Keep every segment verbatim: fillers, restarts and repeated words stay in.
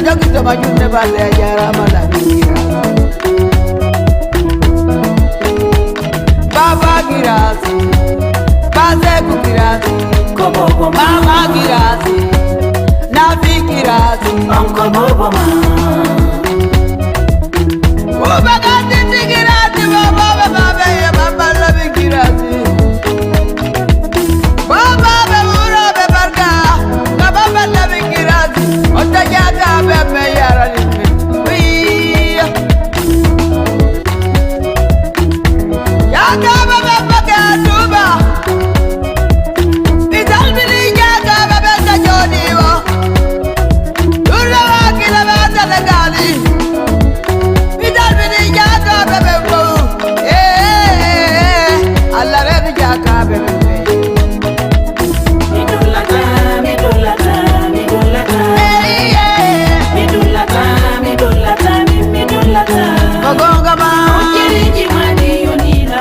Jogito ma junne balle a jarama la bira. Baba Girasi, Baseku Girasi, Kobobo Mama Girasi, Nafi Girasi, Onko Bobo Ma. Ubagati Tigirasi, Baba Baba Baba Labi Girasi. Baba be wuro be barka, ka baba labi kirasi, o ta jaka be be yara ni. Wi. Ya ka baba baka tuba. Ni talbi ni ya ka baba ta jodi wo. Dura wa kila ba ta gali. Ni talbi ni ya ka baba bo. Eh, Allah re ni ya ka baba. Mi dullata, mi dullata, mi dullata. Eh, yeah. Mi dullata, mi dullata, mi, mi dullata. Ko gonga ma. Ko kiriji mani yonila.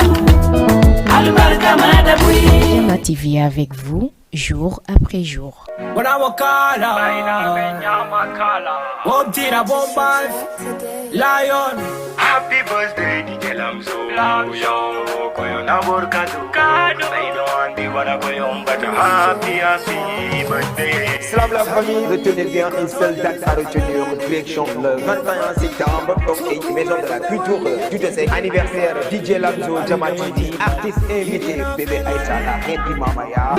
Albarka ma da buri. Jama T V avec vous, jour après jour. Bona wakala. Wobtira bomba. Lion. Happy birthday, D J Lamzo. Lamzo. Koyo na borkatu. Kado. They don't want the wara koyo mbata. Happy, happy birthday. Salam la famille, retenez bien une seule date à retenir, direction le vingt et un septembre, donc, et maison de la culture, tout est anniversaire, D J Lamzo, Jama T V, artiste invité, bébé Aïcha, la reine du Mama Ya.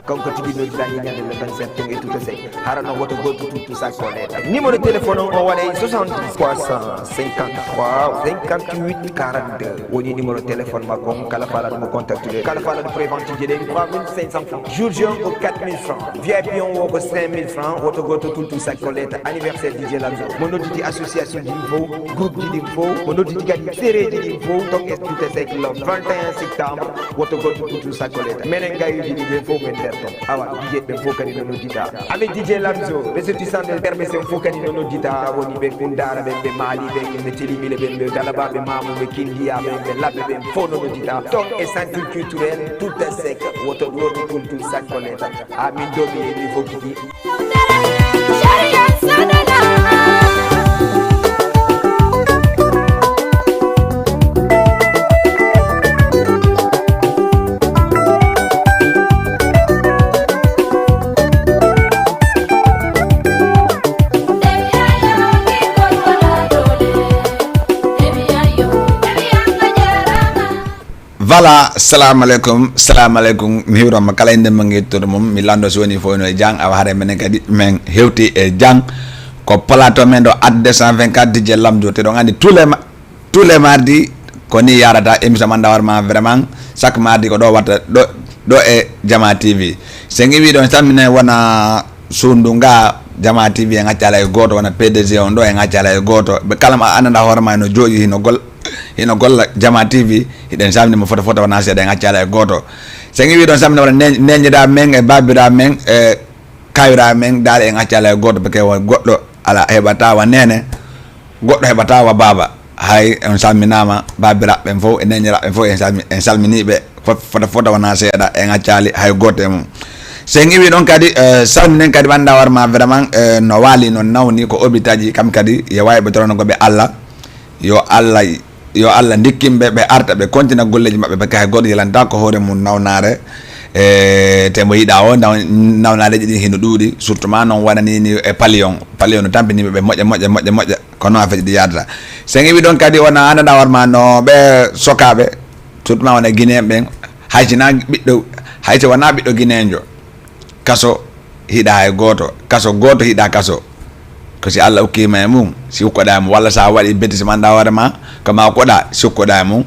Kanko tigi noddiɗaa ñande le vingt-sept tun e tout sec. Hara no woto goto tuttu sakko leta. Numéro téléphone o waɗay soixante-dix, trois cent cinquante-trois, vingt-huit, quarante-deux. Woni numéro téléphone makko on, kala fala ɗum contactude. Kala fala ɗum prévente je ɗen trois mille cinq cents francs. Jour J au quatre mille francs. V I P on wo ko cinq mille francs. Woto goto tuttu sakko leta. Anniversaire D J Lamzo. Mo nodditi association ji ɗin fof, groupe ji ɗin fof. Mo nodditi kadi série ji ɗin fof. Donc, e tout sec le vingt et un septembre. Woto goto tuttu sakko leta. Menen gayuji ɗi ɓen fof men nder ton. Awa, D J ɓen fof kadi no noddita. Amin D J Lamzo, ressortissant de permission fof kadi no noddita. Woni ɓe Kundara ɓen, ɓe Mali ɓen, ɓe Telimile ɓen, ɓe Dalaba, ɓe Mamu, ɓe Kindiya ɓen, ɓe Labɓe ɓen fof no noddita. Ton e centre culturel, tout est sec. Woto, woto tuttu sakko leta. Amin domi e niveau kiki. Voilà, salamu aleykum, salamu aleykum. Mi hiwroma kala inde mo ngettore mum, mi lando so woni fof no e jang, awa hare menen kadi men hewti e jang. Ko plateau men ɗo, Ad deux cent vingt-quatre, D J Lamzo, te ɗon andi tous les ma-, tous les mardis, ko ni yarata émission man dawar ma vraiment, chaque mardi ko ɗo watta ɗo, ɗo e Jama T V. Sen iwi ɗon salmine wona Suudu nga, Jama T V en accala e gooto, wona P D G on ɗo en accala e gooto. Ɓe kala mo a anndanɗaa hoore ma hino jooɗii, hino gol-, hino golla Jama T V, hiɗen salmini mo fota fota wona seeɗa, en accala e gooto. So en iwii ɗon salmina wona ne-, neñiraaɓe men e baabiraaɓe men e kaawiraaɓe men, daal en accala e gooto, parce que won goɗɗo ala heɓata wa neene. Goɗɗo heɓataa wa baaba. Hay, on salminaama, baabiraaɓe ɓen fof e neñiraaɓe ɓen fof, en salmi-, en salminii ɓe fo-, fota fota wonaa seeɗa, en accaali hay gooto e mum. So en iwii ɗon kadi, eh, salminen kadi, wannda war ma vraiment, eh, no waali, no nawni, ko obitaji, kam kadi, yo wawi ɓe torano ko ɓe Allah, yo Allah, yo Allah ndikkin ɓe, ɓe arta, ɓe kontina golleji maɓɓe, ɓe kay gooto yelanta ko hoore mum nawnaare, eh, te mo yiɗa o, naw-, nawnareji ɗin hino ɗuuɗi, surtout ma noon waɗani ni e Palion. Palion no tampini ɓe moƴƴa, moƴƴa, moƴƴa, moƴƴa. Ko noon affaire ji ɗi yaadata. So en iwii ɗon kadi, wona anndanɗaa war ma no ɓe sokaaɓe, surtout ma wona Guinéen ɓen, hay si na ɓiɗɗo, hay si wona ɓiɗɗo Guineenjo, kaso hiɗa hay gooto, kaso gooto hiɗa kaso. Ko si Allah ukkii ma e mum, si ukkoɗaa e mum, walla sa waɗi bêtise ma anndanɗaa hoore ma, ko ma ukkoɗaa, si ukkoɗaa e mum.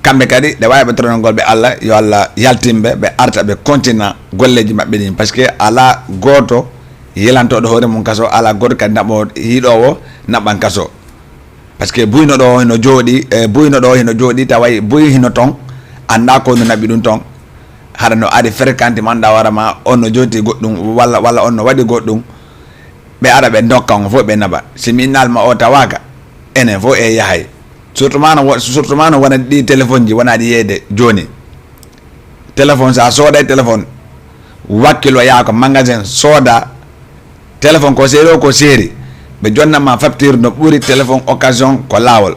Kamɓe kadi, ɗe waawi ɓe toranagol ɓe Allah, yo Allah yaltin ɓe, ɓe arta, ɓe kontina golleeji maɓɓe ɗin. Parce que alaa gooto yelantooɗo hoore mum kaso, alaa gooto kadi naɓo-, hiiɗoowo naɓan kaso. Parce que buyno ɗo hino jooɗi, e buyno ɗo hino jooɗi, tawa buy hino ton, anndaa ko no naɓi ɗum ton. Hara no ari fréquente ma, anndanɗaa hoore ma, on no jooɗi goɗɗum, walla, walla on no waɗi goɗɗum. Ɓe ara ɓe ndokka on fof ɓe naɓa. Si mi innal ma o tawaaka, Enen fof e yahay. Surtout ma no wo-, surtout ma no wona ɗi téléphone ji wona ɗi yeeyde jooni. Téléphone, so a sooday téléphone, wakkilo yaa ko magasin sooda téléphone ko seeri o ko seeri. Ɓe jonnat ma facture no ɓuri téléphone occasion ko laawol.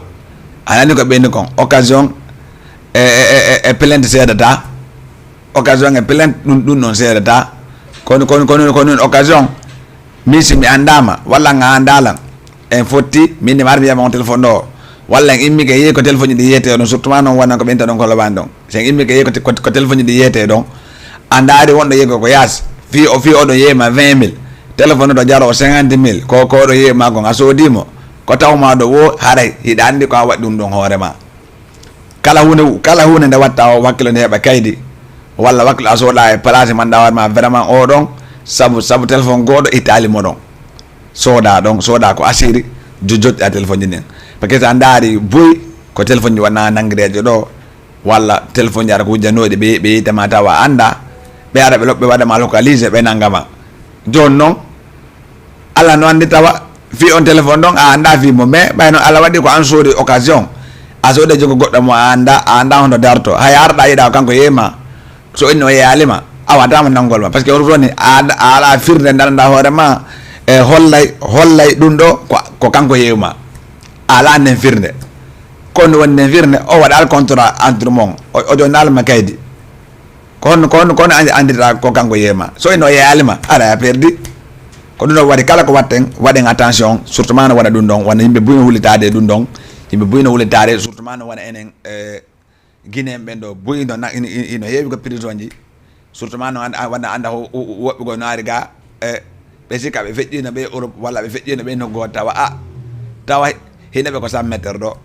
A nani ko ɓeyni kon? Occasion e, e, e, e, e plainte seedata. Occasion e plainte ɗum, ɗum ɗon seedata. Kono, kono, kono, kono occasion, min si mi anndaama, walla nga anndaala, en fotti, min ne mi armi yama on téléphone ɗo. Walla en immike yehi ko téléphone ji ɗi yiyete ɗon, surtout ma noon wonnan ko ɓen taɗon ko loɓani ɗon. Si en immike yehi ko, ko, ko téléphone ji ɗi yiyete ɗon, a ndaari wonɗo yehi ko, ko yaas. Fii o, fii oɗon yehi ma vingt mille. Téléphone ɗo jaro o cinquante mille. Ko, ko oɗon yehi ma kon, a soodii mo. Ko taw ma ɗo wo, haray, hiɗa anndi ko a waɗi ɗum ɗon hoore ma. Kala huunde, kala huunde nde watta o wakkilo nde heɓa kaydi, walla wakkilo a sooda e place man ɗa hoore ma vraiment o ɗon, sabu, sabu téléphone gooɗo ittaali mo ɗon. Sooda ɗon, sooda ko asiri, jo-, joƴƴa téléphone ji ɗin. Parce que so a ndaari buy, ko téléphone ji wona nanngireejo ɗo, walla téléphone ji ara ko wujjanooɗi ɓe, ɓe yiyta ma tawa a annda, ɓe ara ɓe loɓɓe waɗa ma localisé, ɓe nannga ma. Jooni noon, Allah no anndi tawa fii on téléphone ɗon a annda fii mo, mais ɓay noon Allah waɗi ko an soodi occasion. A soodi jogo goɗɗo mo a annda, a annda hono darto. Hay arɗa yiɗa ko kanko yeeyma. So inni o yeeyalima, a waɗatama nanngol ma. Parce que on woni a, a ala firnde ndaranda hoore ma e hollay, hollay ɗum ɗo ko, ko kanko yeeyma. A ala nden firnde. Kono woni nden firnde, o waɗal contrat entre mon. O, o jonnal ma kaydi. Ko honno, ko honno, ko honno andi-, andita ko kanko yeeyma? So ino yeeyalima, ara a perdi. Ko ɗum ɗon waɗi kala ko watten, waɗen attention, surtout ma no wona ɗum ɗon, wona yimɓe buy no wullitaade e ɗum ɗon, yimɓe buy no wullitaade, surtout ma no wona enen, eh, Guinéen ɓen ɗo, buy no na-, ino, ino, ino heewi ko prison ji, surtout ma no anda, wona anda ho-, wo-, woɓɓe goo no ari ga, eh, ɓe sikka ɓe feƴƴino ɓe Europe, walla ɓe feƴƴino ɓe nokku goo tawa, a, tawa hino ɓe ko cent mètres ɗo.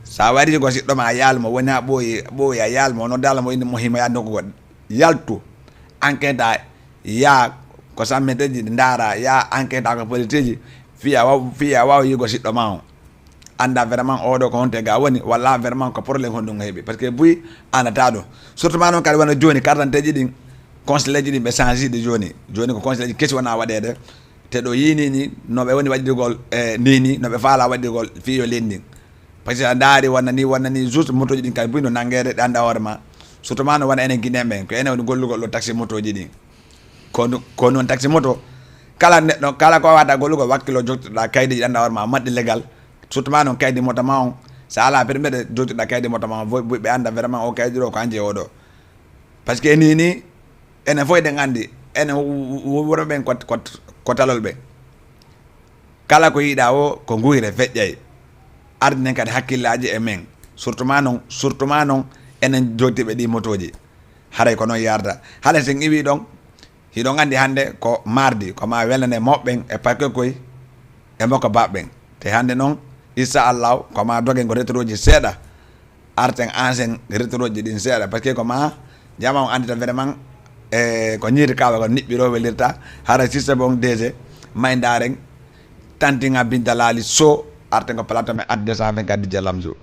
Sa wari ko siɗɗo ma, a yaal mo, woni ha ɓooyi, ɓooyi a yaal mo, no dala mo indi mo himo yaade nokku goɗɗo. Yaltu, enquête a, yaa ko cent mètres ji ndaara, yaa enquête a ko politique ji, fiya wa-, fiya waawa yigo siɗɗo ma on. Annda vraiment oɗo ko honte ga woni, walla vraiment ko problème honɗum o heɓi. Parce que buy annata ɗum. Surtout ma noon kadi wona jooni carte d'identité ji ɗin, consulat ji ɗin ɓe change ɗi jooni. Jooni ko consulat ji kesi wona waɗeede. Te ɗo yii ni ni, no ɓe woni waɗirgol, eh, ni ni, no ɓe faala waɗirgol fii yo leydi ndin. Parce que a ndaari wona ni, wona ni, juste motoji ɗin kadi buy no nanngeede, ɗe annda hoore ma. Surtout ma no wona enen Guinéen ɓen, ko enen woni gollugol ɗo taxi motoji ɗin. Kono, kono noon taxi moto, kala neɗɗo, kala ko wawata gollugol wakkilo jottoɗa kaydi ɗi annda hoore ma, matɗi légal. Surtout ma noon kaydi moto ma on, sa ala permis de jottoɗa kaydi moto ma on, buy, buy ɓe annda vraiment o kaydi ɗo ko an jeeyi oɗo. Parce que ni ni, enen fof eɗen anndi, enen wo-, wo-, worɓe ɓen ko, ko, ko talol ɓe. Kala ko yiɗa o, ko nguyre feƴƴay. Ardinen kadi hakkillaaji e men. Surtout ma noon, surtout ma noon, enen jottiiɓe ɗi motooji. Haray ko noon yarda. Haalay sen iwi ɗon, hiɗon anndi hannde ko mardi, ko ma welnane mawɓe ɓen e paquet koy e mboko baɓɓe ɓen. Te hannde noon, inchallahu, ko ma dogen ko retour uji seeɗa. Arten ancien retour uji ɗin seeɗa, parce que ko ma jama on anndita vraiment, e ko ñiiri kawa ko niɓɓiro welirta, hara système on D G, may ndaren, tantinga Binta Laali Sow, arten ko plateau men at deux cent vingt-quatre D J Lamzo.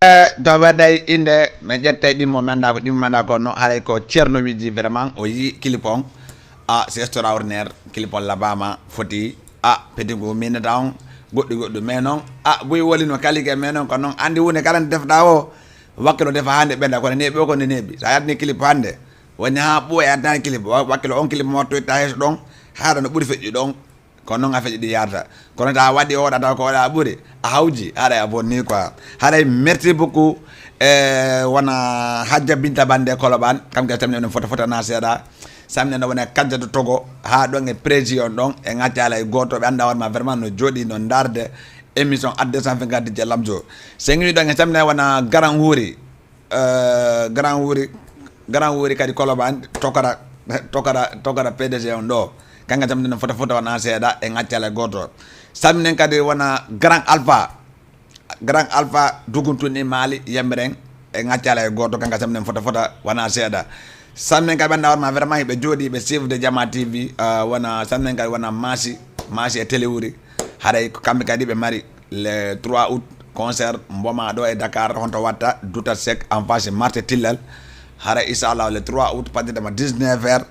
Eh, to waɗay innde, min ƴettay ɗimmo, mi anndaa ko ɗimmo, mi anndaa ko no, haray ko Ceerno wiiji vraiment, o yii clip on. Ah, c'est extraordinaire, clip on labaama, foti. Ah, peti ngu minata on, goɗɗi goɗɗi, mais noon, ah, buy woli no kalike, mais noon ko noon, anndi huunde kala nde defɗaa o, wakkilo defa haa nde ɓenda, kono neeɓi o ko nde neeɓi. So a yaltini clip hannde, woni haa ɓooya, a yaltinaani clip, wa-, wakkilo on clip mo wattoyta heeso ɗon, haɗa no ɓuri feƴƴu ɗon. Ko noon afeeji ɗi yahrata. Kono ta waɗi o, ɗa taw ko waɗa ɓuri, a hawji, haray a bonni quoi. Haray merci beaucoup, eh, wona Hajja Binta Bande Koloban, kam ke tamni on foto foto na seeɗa. Samne no wona Kajja to Togo, ha ɗon e président ɗon, e ŋaccala e gooto, ɓe annda hoore ma vraiment no jooɗi, no ndaarde émission Ad deux cent vingt-quatre D J Lamzo. So ngi ɗon e samne wona Garan Wuri, eh, Grand Wuri, Grand Wuri kadi Colobane, tokara, tokara, tokara P D G on ɗo. Kanga tamden foto foto wona seeɗa e ŋaccala e gooto. Salminen kadi wona Grand Alpha. Grand Alpha duguntuni Mali yemren e ŋaccala e gooto, kanga tamden foto foto wona seeɗa. Salminen kadi ɓe annda hoore ma vraiment hiɓe jooɗi ɓe suivre de Jama T V, eh, wona salminen kadi wona Masi, Masi e Télé Wuri. Haray ko kamɓe kadi ɓe mari le trois août, concert Mboma ɗo e Dakar, honto watta Douta Seck en face marché Tillal. Haray inchallah le trois août, fajjirde ma dix-neuf heures,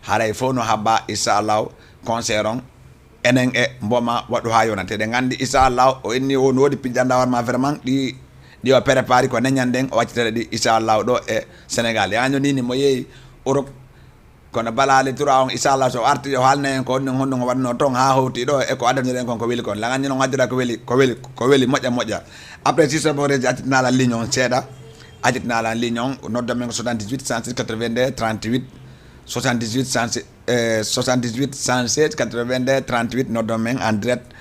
haray fof no habba inchallah concert on. Enen e Mboma waɗu ha yona. Te eɗen nganndi inchallah o inni o no woodi pijje annda hoore ma vraiment ɗi, ɗi o prépari ko neñan ɗen o accitata ɗi inchallah ɗo e Sénégal. Yaño nini mo yeeyi Europe. Kono bala le trois on, inchallah, so arti, o haalna en ko honno, honno waɗno toon haa howti ɗo e ko addannoɗen kon ko weli kon. Laŋan ñino ŋaddira ko weli, ko weli, ko weli moƴƴa moƴƴa. Après, si sobo reji accitnala ligne on seeɗa, accitnala ligne on, noddo men ko soixante-dix-huit cent six quatre-vingt-deux trente-huit, soixante-dix-huit cent six, eh, soixante-dix-huit cent six quatre-vingt-deux trente-huit, noddo men en direct.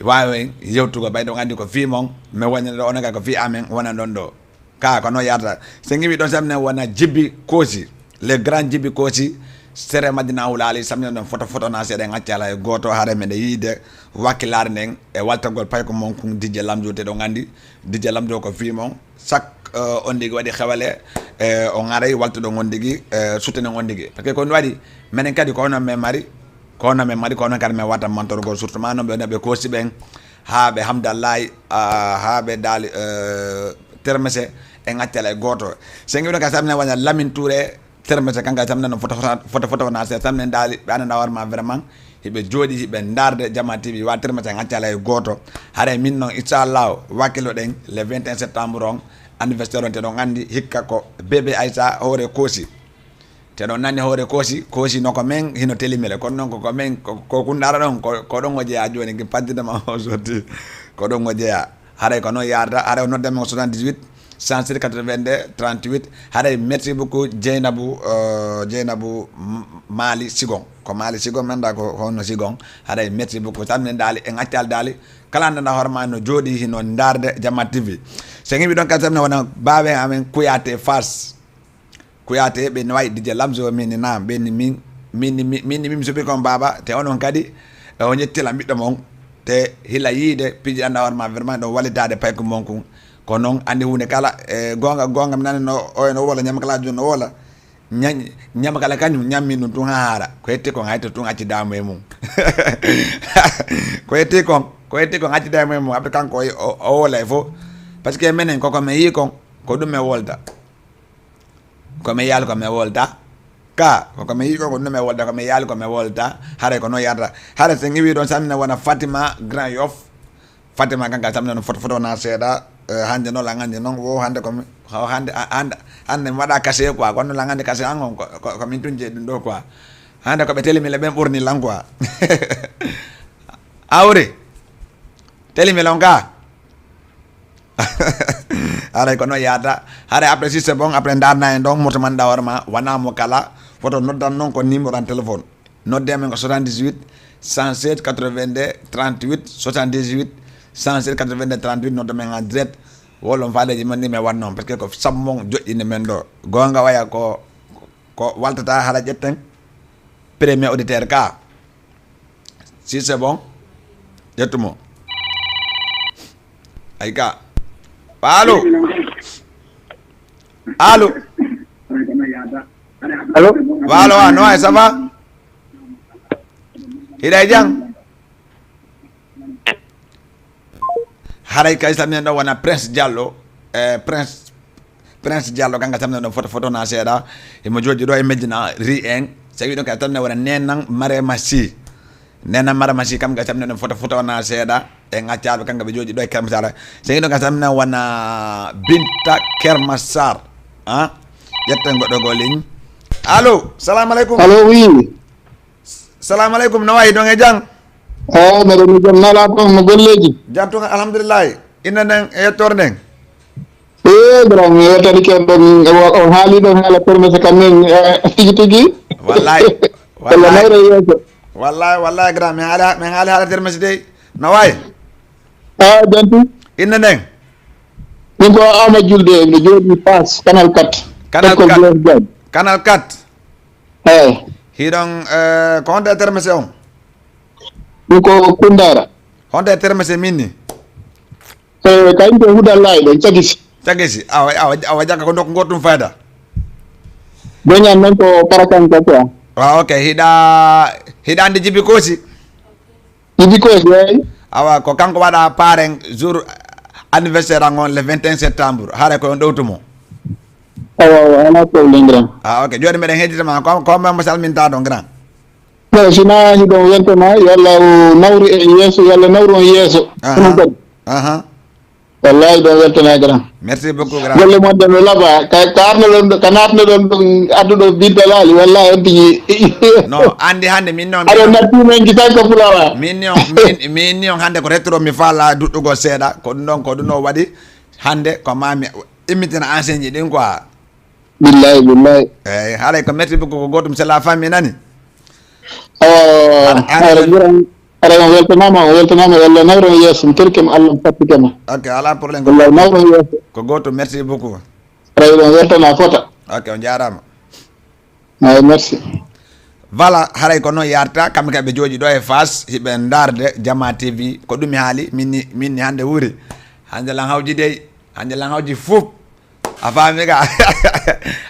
Waawen yewtugo ɓayde on anndi ko fii mon, mi wonande ɗo, onon kay ko fii amen, wonan ɗon ɗo. Ka ko no yarata. So ngiwi ɗon samne wona Jibbi Koosi. Le grand Jibbi Koosi. Sere Madina Wulaali samne ɗon foto foto na seeɗa ŋaccala e gooto hare meɗe yiide wakkilaare nden e waltagol payko mon kun D J Lamjo te ɗon anndi. D J Lamjo ko fii mon. Sak, eh, on digi waɗi xewale, eh, o ŋaray waltuɗo on digi, eh, suttene on digi. Parce que ko ɗum waɗi menen kadi ko onon men mari, ko onon men mari, ko onon kadi men watta mantorgol surtout ma non ɓe, ɓe koosi ɓen. Haa ɓe Hamdallahi, ah, haa ɓe daali, eh, termese e ŋaccala e gooto. So ngiwno ka samne wona Lamine Touré, termese kanka samne no foto, foto, foto, foto wona se samne daali, ɓe anana hoore ma vraiment, hiɓe jooɗi, hiɓe ndaarde Jama T V, wa termese e ŋaccala e gooto. Haray min noon, inchallah, wakkilo ɗen le vingt et un septembre on, anniversaire on, te ɗon anndi hikka ko Bébé Aïssa hoore Koosi. Te ɗon nani hoore Koosi, Koosi no ko men, hino Telimele. Kono noon ko, ko men, ko, ko kun ndaara ɗon, ko, ko ɗon o jeyaa jooni, ki paddinama o sotti. Ko ɗon o jeyaa. Haray ko noon yaarata, haray o nodda men ko soixante-dix-huit, cent sept, quatre-vingt-deux, trente-huit. Haray merci beaucoup, Jeynabou, euh, Jeynabou M-, Mali Sigon. Ko Mali Sigon, mi anndaa ko honno Sigon. Haray merci beaucoup. Tan min daali, en accaali daali. Kala anndanɗaa hoore maa no jooɗii hino ndaarde Jama T V. So en iwi ɗon kadi tan ne wona baawe amen Kouyaté Fass. Kouyaté ɓe no wayi D J Lamzo, min ni naam, ɓe ni min, min ni mi, min ni min suɓi kon baaba, te onon kadi, e o ƴettila ɓiɗɗo mon, te hila yiide piiji annda hoore maa vraiment ɗon wallitaade payko mon kun. Ko noon anndi huunde kala, e goonga, goonga mi nani no, o no wola, ñama kala jun no wola. Ña-, ñama kala kañum ñammi ɗum tun haa haara. Ko hetti kon hayto tun acci daamu e mum. Ko hetti kon, ko hetti kon acci daamu e mum. Après kanko o, o, o wola e fof. Parce que menen koko men yii kon, ko ɗum men wolda. Ko mi yaali ko mi wolda. Ka, ko mi yii ko, ko ɗum mi wolda, ko mi yaali ko mi wolda. Haray ko noon yarata. Haray so ngiwi ɗon, samina wona Fatima Grand Yoff. Fatima kanka samina no foto, foto na seeɗa. Eh, hannde noon la nganndi noon, wo hannde ko mi, o hannde, a-, hannde, hannde mi waɗa kase quoi. Kono la nganndi kase an on, ko, ko, ko min tun jeyi ɗum ɗo quoi. Hannde ko ɓe Telimele ɓen ɓurni lan quoi. Awri. Telimele on ka. Haray ko noon yaata. Haray après, si c'est bon, après ndaarna en ɗon, moto man ɗa hoore ma, wona mo kala, foto noddan noon ko numéro an téléphone. Nodde men ko soixante-dix-huit, cent seize, quatre-vingt-deux, trente-huit, soixante-dix-huit, cent seize, quatre-vingt-deux, trente-huit, nodde men en direct. Wolon faaleji mon ni mi wannon, parce que ko sabu mon joƴƴinde men ɗo. Goonga waya ko, ko waltata haala ƴetten. Premier auditeur ka. Si c'est bon, ƴettu mo. Ay ka. Allo? Allo? Allo? Allo, wa, no wayi, ça va? Hiɗa e jam? Haray kay saminen ɗo wona Prince Diallo, eh, Prince, Prince Diallo, kanka saminen ɗo foto, foto na seeɗa. Himo jooɗi ɗo e Medina, ri en. So wi ɗon kay saminen wona Nenan Marema Sy. Nenan Marema Sy, kam kay saminen ɗo foto, foto na seeɗa. En accaaɓe kanka ɓe jooɗi ɗo e Kermasara. So wi ɗon kay saminen wona Binta Kermasar. Ah? Ƴetten goɗɗo goo ligne. Allo, salamu aleykum. Allo, oui. Salamu aleykum, no wayi, ɗon e jam? Eh, mbeɗen e jam, nalaa toon, no golleeji? Jam toon, alhamdulillahi. Innde nden e yettoore nden? Eh, grand, mi yettani ke ɗon, o, o haali ɗon haala permise kam nen, eh, tigi tigi. Wallahi, Walla wallahi. Mayre yeeso. Wallahi, wallahi, grand, mi haali, mi haali haala termesi dey. No wayi? Ah, janti. Innde nden? Min ko Ama Julde, mi jooɗi Fass, Canal quatre. Canal École quatre. Blaise Diagne. Canal quatre. Eyi. Hiɗon, eh, ko honto e termese on? Ɗum ko Kundara. Honto e termese min ni? Eh, kañum ko Hudallaaji ɗon, Cagisi. Cagisi. Awa, awa, awa, jaka ko nokku goɗɗum fayda. Beñan noon ko Karakanka quoi. Wa, ok. Hiɗa, hiɗa anndi Jibi Koosi? Jibi Koosi, eyi. Awa, ko kanko waɗa parrain jour anniversaire an on le vingt et un septembre. Hara ko on ɗowtu mo. Awa, awa, alaa problème, grand. Ah, ok. Jooni meɗen heddita ma. Ko, ko mo salminta ɗon, grand? No, si na hiɗon weltana, yo Allah o nawru en yeeso, yo Allah nawru on yeeso. Aha. Onon kadi. Aha. Wallahi, ɗon weltana, grand. Merci beaucoup, grand. Golle mon ɗen no laaɓa. Ka, ka arno ɗon ɗo, ka natno ɗon ɗon, adduɗo Binta Laali, wallahi, on tigi. No, anndi hannde min noon, aɗa min noon natti men ki tan ko fulawa. Min ni on, min, min ni on hannde ko retro mi faala duɗɗugol seeɗa. Ko ɗum ɗon, ko ɗum ɗo waɗi hannde ko ma mi immitina enseigne ɗin quoi. Billahi, billahi. Eyi, haray ko merci beaucoup, ko gootum, c'est la famille, nani? Awa, awa, awa, awa, awa, awa, awa, on weltanaama, on weltanaama, yo Allah nawru on yeeso, mi torike ma, Allah mi fattike ma. Ok, alaa problème. Yo Allah nawru on yeeso. Ko gootum, merci beaucoup. Aray, on weltana fota. Ok, on jaaraama. Eyi, merci. Voilà, haray ko noon yarta, kamɓe kadi ɓe jooɗi ɗo e Fass, hiɓe ndaarde Jama T V. Ko ɗum mi haali, min ni, min ni hannde wuuri. Hannde lan hawji dey, hannde lan hawji fof. A faami ka?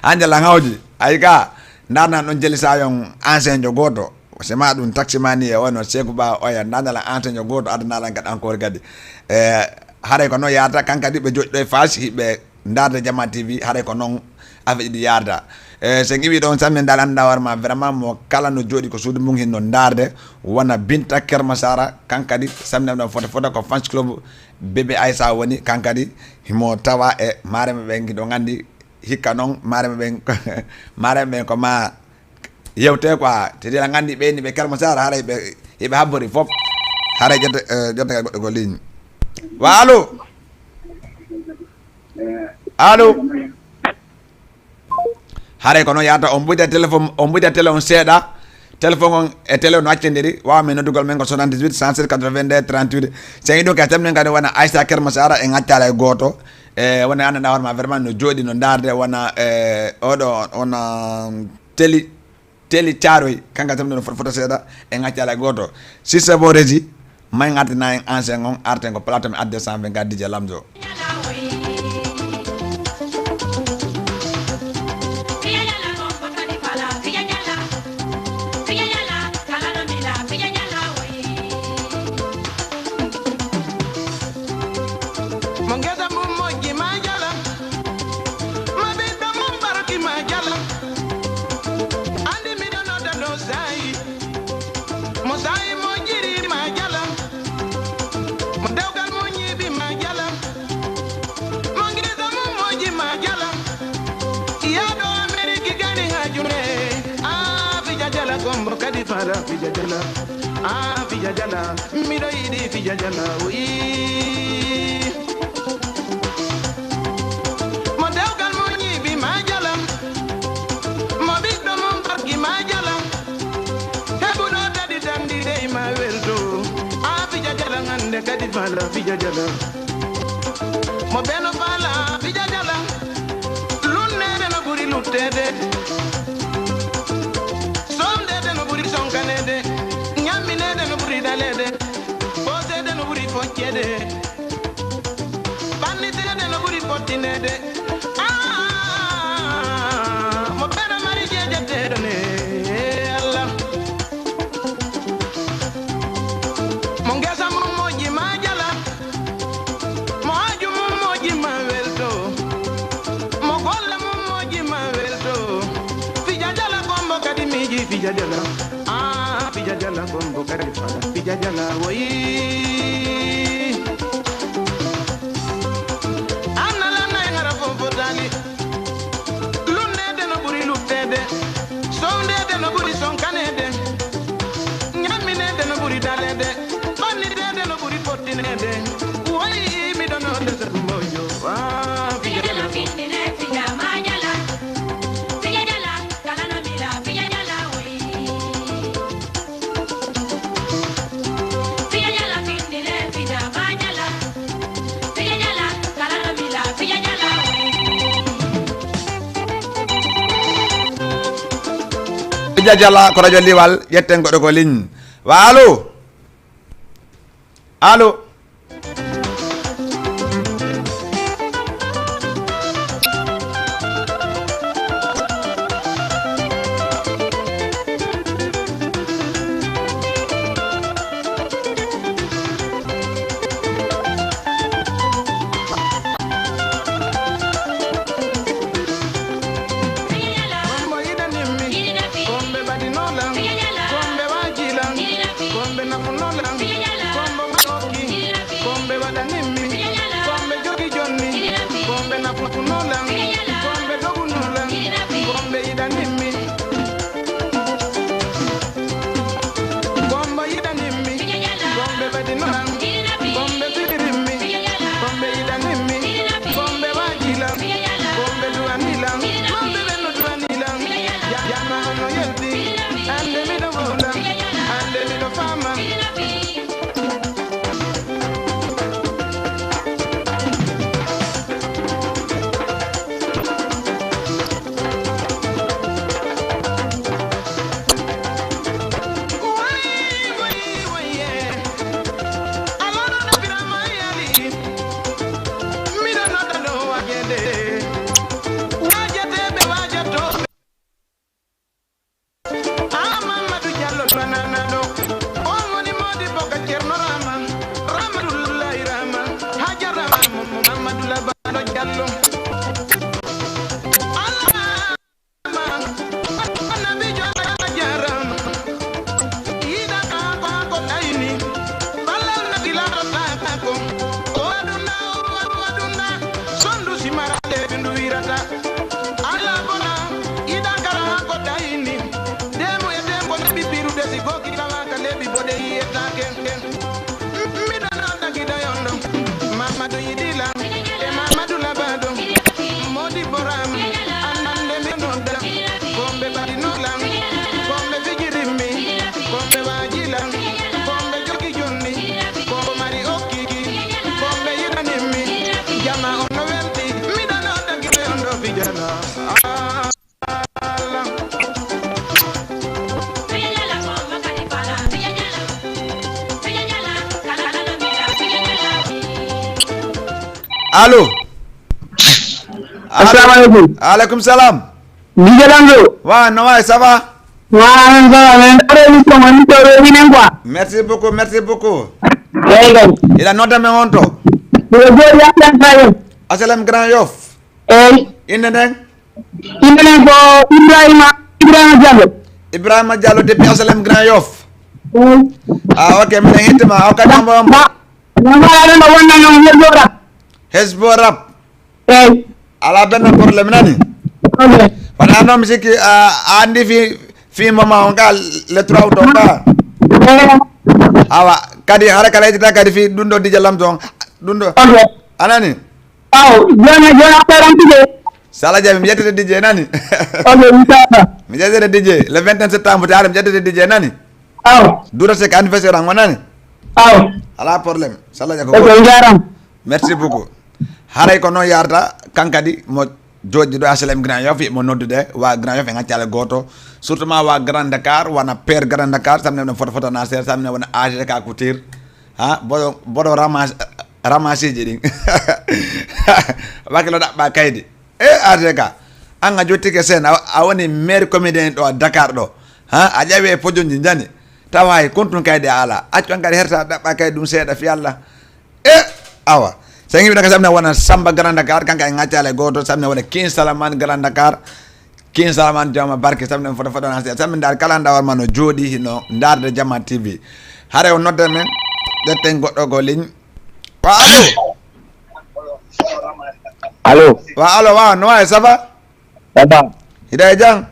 Hannde lan hawji. Ayi ka, ndaarna ɗon jeli sayon enseigne gooto. Si ma ɗum taximani e wano Seku Ba oya, ndaarna lan enseigne gooto, adana lan kadi encore kadi. E, haray ko noon yarta, kan kadi ɓe jooɗi ɗo e Fass, hiɓe ndaarde Jama T V, haray ko noon affaire ɗi yarda. E sen iwi ɗon, samne dal annda hoore ma, vraiment mo kala no jooɗi ko suudu mum hinno ndaarde, wona Binta Kermasara, kan kadi samne ɗon fota fota ko fans club bébé Aïssa woni, kan kadi himo tawa e marema ɓen, giɗo nganndi hikka noon marema ɓen marema ɓen ko ma yewte quoi, te dila nganndi ɓeyni ɓe Kermasara, haray ɓe hiɓe habbori fof, haray ƴetta ƴetta goɗɗo ko ligne. Wa allo. Allo. Haray ko noon yahata, on ɓuyda téléphone, on ɓuyda télé on seeɗa. Téléphone on e télé on accindiri, waawa min noddugol men ko soixante-dix-huit cent sept quatre-vingt-deux trente-huit. Sen iɗum kay tamnen kadi wona Aïssa Kermasara, en accala e gooto. E wona anndanɗa hoore ma vraiment no jooɗi no ndaarde wona e oɗo wona télé télé Thiaroye, kanka tamnen no fota fota seeɗa, en accala e gooto. Si c'est bon, Régie, may ngartina en ancien on, arten ko plateau mi adde cent vingt-quatre D J Lamzo. Mo ngesa mum moƴƴi ma jala, mo ɓiɗɗo mum barki ma jala. Andi miɗo nodda no sayi, mo sayi mo jiri ma jala, mo dewgal mo ñiiɓi ma jala, mo ngesa mum moƴƴi ma jala. Yaɗo Ameriki gani ha june, a fija jala gombo kadi fala fija jala, a fija jala, miɗo yiɗi fija jala, oui. Mo dewgal mo ñiiɓi ma jala, mo ɓiɗɗo mum barki ma jala, heɓuɗo daɗi dandiɗe ma welto, a fija jala hande kadi fala fija jala. Mo beno fala fija jala, lunnede no ɓuri luttede, somdede no ɓuri sonkanede, ñamminede no ɓuri ɗalede, ɓoosede no ɓuri foccede. Ɓanniteede no ɓuri fottineede. Ah, mo ɓeɗo mari jeejeteeɗo ne, Allah. Mo ngesa mum moƴƴi ma jala, mo haaju mum moƴƴi ma welto, mo golle mum moƴƴi ma welto. Fija jala gombo kadi miiji fija jala. Ah, fija jala gombo kadi fala. Fija jala woyi. Annala nay ngara fofotaani. Lunneede no ɓuri lutteede. Sowndeede no ɓuri sonkaneede. Ñammineede no ɓuri daleede. Ɓanniteede no ɓuri fottineede. Woyi miɗo noonde sabu mbojo. Ah, fija jala. Fija jala ko radio Liwal, ƴetten goɗɗo ko ligne. Wa allo? Allo? Kombo yiɗanimmi, kombe badinolam, kombe wajilam, kombe nafunolam, kombo maɗoki, kombe waɗanimmi, kombe jogi jonni, kombe nafunolam, kombe dogunolam, kombe yiɗanimmi. Kombo yiɗanimmi, kombe badinolam, kombe fiɗirimmi, kombe yiɗanimmi, kombe wajilam, kombe duwanilam, kombe ɓe no duwanilam. Ya-, yama ono yelti, ande miɗo wowlam, ande miɗo fama. Ah, Mamadou Diallo, bananaɗo. On woni Modibo ka Ceerno Rama, Ramatullahi Rama, Haja Rama, Mamadou Labano Diallo. Allah, Rama, Allo. Assalamu alaikum. Alaikum salam. Dije Danzo. Wa, no way, ça va? Wa, ça va, mais on est en émission, on est en quoi? Merci beaucoup, merci beaucoup. Eyi, kay. Ila nodda men on to? Miɗo jooɗi Asalem Grand Yoff. Asalem Grand Yoff. Eyi. Innde nden? Innde nden ko Ibrahima, Ibrahima Diallo. Ibrahima Diallo depuis Asalem Grand Yoff. Eyi. Ah, ok, miɗen hettima. Aw kadi hombo, hombo? Ba, ba, ba, aɗa ɗo wonna noon, Hezbo Rap. Hezbo Rap. Eyi. Ala benn problème nani. Ok. Wona noon mi sikki a, a andi fi, fi moment on ka le trois août on ka. Eyi. Awa, kadi hara kala yejita kadi fi ɗum ɗo D J Lamzo on. Ɗum ɗo. Ok. Anani? Aw, joni, joni affaire am tigi. Sala jabi mi yettete D J nani. Ok, inchallah. Mi yettete D J le vingt et un septembre te ara mi yettete D J nani. Aw. Dura c'est anniversaire an wonani? Aw. Ala problème. Sala jako. Ok, jaram. Merci beaucoup. Haray ko noon yarata, kankadi mo jooɗiɗo H L M Grand Yoff, mo noddude wa Grand Yoff e ŋaccale gooto, surtout ma wa Grand Dakar, wona père Grand Dakar, samne wona photo photo na seeɗa, samne wona A G K Couture. Ha boɗo boɗo ramas ramaseji ɗin. Wakilo ɗaɓɓa kaydi. E A G K, an a jottike sen, a, a woni maire comédien ɗo a Dakar ɗo. Ha a ƴawi e pojonji jani, tawa hay kontun kaydi a ala, accu an kadi herta ɗaɓɓa kaydi ɗum seeɗa fi Allah. E awa, sen yiɓi ɗaka samne wona Samba Grand Dakar, kanka e ŋaccale goto, samne wona King Salaman Grand Dakar. King Salaman jama barke, samne foto foto na samne ndar kala ndawar ma no jooɗi hino ndarde Jama T V. Hare o nodde men, ƴetten goɗɗo ko ligne. Wa allo. Allo. Wa allo, wa no wayi, ça va? Ça va. Hiɗa e jam?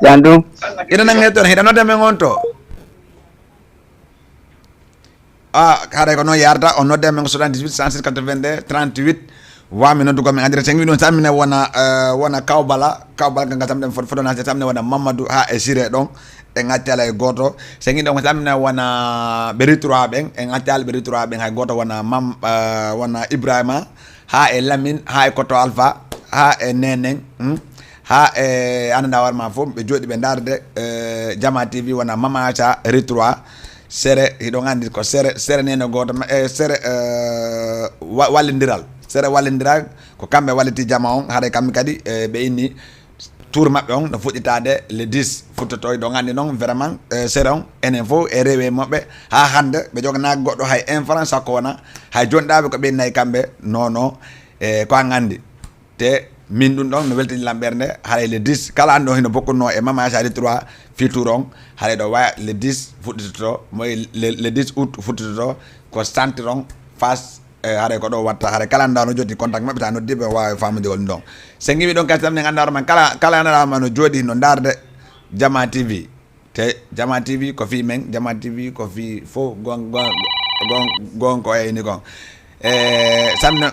Jam ɗum. Hiɗa nange toon, hiɗa nodde men on to? Ah, haray ko noon yarata, o nodde men ko soixante-dix-huit, cent six, quatre-vingt-deux, trente-huit. Wami noddu ko men andira, sen wi ɗum samine wona, eh, wona Kawbala, Kawbala kan samine foto, foto na samine wona Mamadou ha e Siré ɗon, e ŋaccala e goto. Sen wi ɗon samine wona ɓe Ritroa ɓen, e ŋaccala ɓe Ritroa ɓen, hay goto wona Mam, eh, wona Ibrahima, ha e Lamine, ha e Koto Alpha, ha e Neneng, hmm? Ha e ananda warma fof, ɓe jooɗi ɓe ndarde, eh, Jama T V wona Mama Acha Ritroa. Sere, hiɗon anndi ko sere, sere nene gooto, ma-, e sere, eh, wa-, wallindiral. Sere wallindiral, ko kamɓe walliti jama on, haray kamɓe kadi, eh, ɓe inni tour maɓɓe on no fuɗɗitaade le dix futtoto. Hiɗon anndi noon, vraiment, eh, sere on, enen fof e rewe maɓɓe, haa hannde ɓe joganaaki goɗɗo hay un franc sakko wona, hay jonɗaaɓe ko ɓe nayi kamɓe, non, non, eh, ko an anndi. Te min ɗum ɗon no weltini lan ɓernde, haray le dix, kala an ɗo hino bokkuno e Mama Acha Ritroa fii tour on, haray ɗo waya le dix fuɗɗitoto, moy le, le dix août fuɗɗitoto, ko centre on, face, eh, haray ko ɗo watta, haray kala nda no joti contact maɓɓe ta noddiɓe o wawa famude ɗum ɗon. Sen ngiwi ɗon kadi tan min annda hoore man kala, kala nana ma no jooɗi no ndarde Jama T V. Te Jama T V ko fii men, Jama T V ko fii fof gon-, gon-, gon-, gon ko eyni kon. E, samno,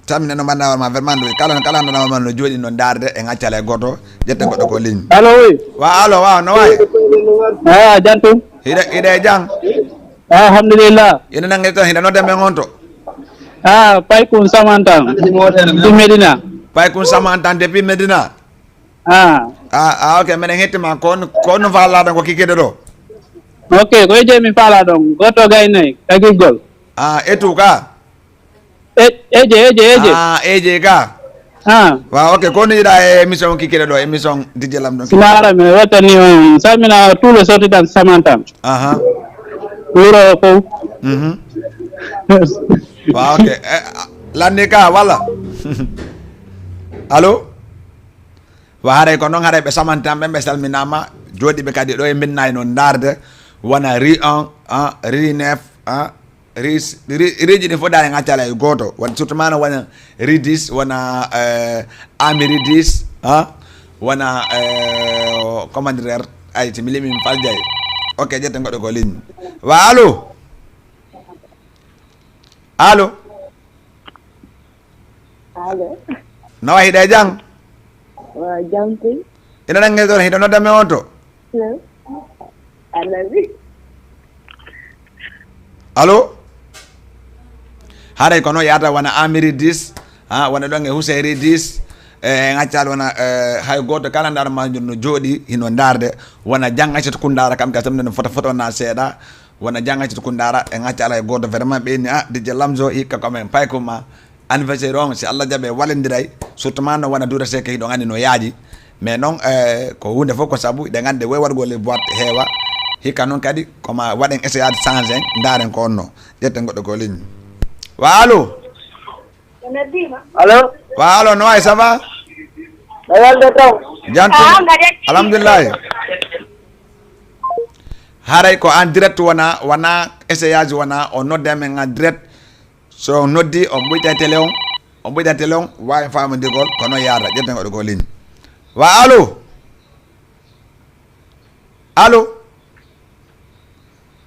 samno no mbanna ma vraiment ɗo, kala, kala no ma no jooɗi no ndarde e ŋaccala e goto, ƴetten goɗɗo ko ligne. Allo, oui. Wa, allo, wa, no wayi? Ah, jam tum? Hiɗa, hiɗa e jam? Ah, alhamdulillah. Ina nange tan, hiɗa nodde men on to? Ah, Paykun Samantan, depuis Medina. Paykun Samantan depuis Medina. Ah. Ah, ah, ok, meɗen hettima. Ko on, ko on faalaa ɗon ko kikiɗe ɗo? Ok, ko e je mi faalaa ɗon. Goto gay nayi, tagirgol. Ah, e tu ka? E, eje, eje, eje. Ah, eje ka? Ah. Wa, ok, ko on yiɗa e émission kikiɗe ɗo, émission D J Lamɗo? Sinaara mi weltani on, salmina tous les sortidants Samantan. Aha. Wuro fof. Mhm. Wa, ok. Eh, lande ka, walla? Allo? Wa haray ko noon, haray ɓe Samantan ɓen, ɓe salminaama, jooɗiiɓe kadi ɗo e Medina e noon ndaarde, wona Ri un, ah, Ri neuf, ah, Ri, Ri, Riji ɗin fof daare ŋaccala e gooto, won surtout maana wona Ri dix, wona, eh, Ami Ri dix, ah, wona, eh, comment dire, ay, si mi limi mi fal jay. Ok, ƴetten goɗɗo ko ligne. Wa, allo? Allo? Allo. No wayi, hiɗa e jam? Wa jam tey. Ina nange ɗon, hiɗa nodda men on to? Allo. Allo. Allo? Haray kono yaata wona Amiri dix, ha, wona ɗon e Huseyri dix, e ŋaccal wona, eh, hay gooto kala ndar ma no jooɗi hino ndaarde, wona jannga sito kundaara kam ka samde no fota foto na seeɗa, wona jannga sito kundaara e ŋaccal hay gooto vraiment ɓe ni, ah, D J Lamzo hikka ko men pay ko ma. Anniversaire on, si Allah jaɓe, wallindiray, surtout ma no wona Duuda Seck, hiɗon anndi no yaaji. Mais noon, eh, ko huunde fof ko sabu, eɗen anndi woy waɗugol e boîte heewa. Hikka noon kadi, ko ma waɗen essayage, change en, ndaaren ko onno. Ƴetten goɗɗo ko ligne. Wa allo? Allo? Wa allo, no wayi, ça va? No welde toon? Jam tan. Alhamdulillahi. Haray ko en direct wona, wona essayage wona, o nodde men en direct. So on noddi, on ɓoyta télé on, on ɓoyta télé on, waawi faamondirgol, ko noon yaata. Ƴetten goɗɗo ko ligne. Wa allo? Allo?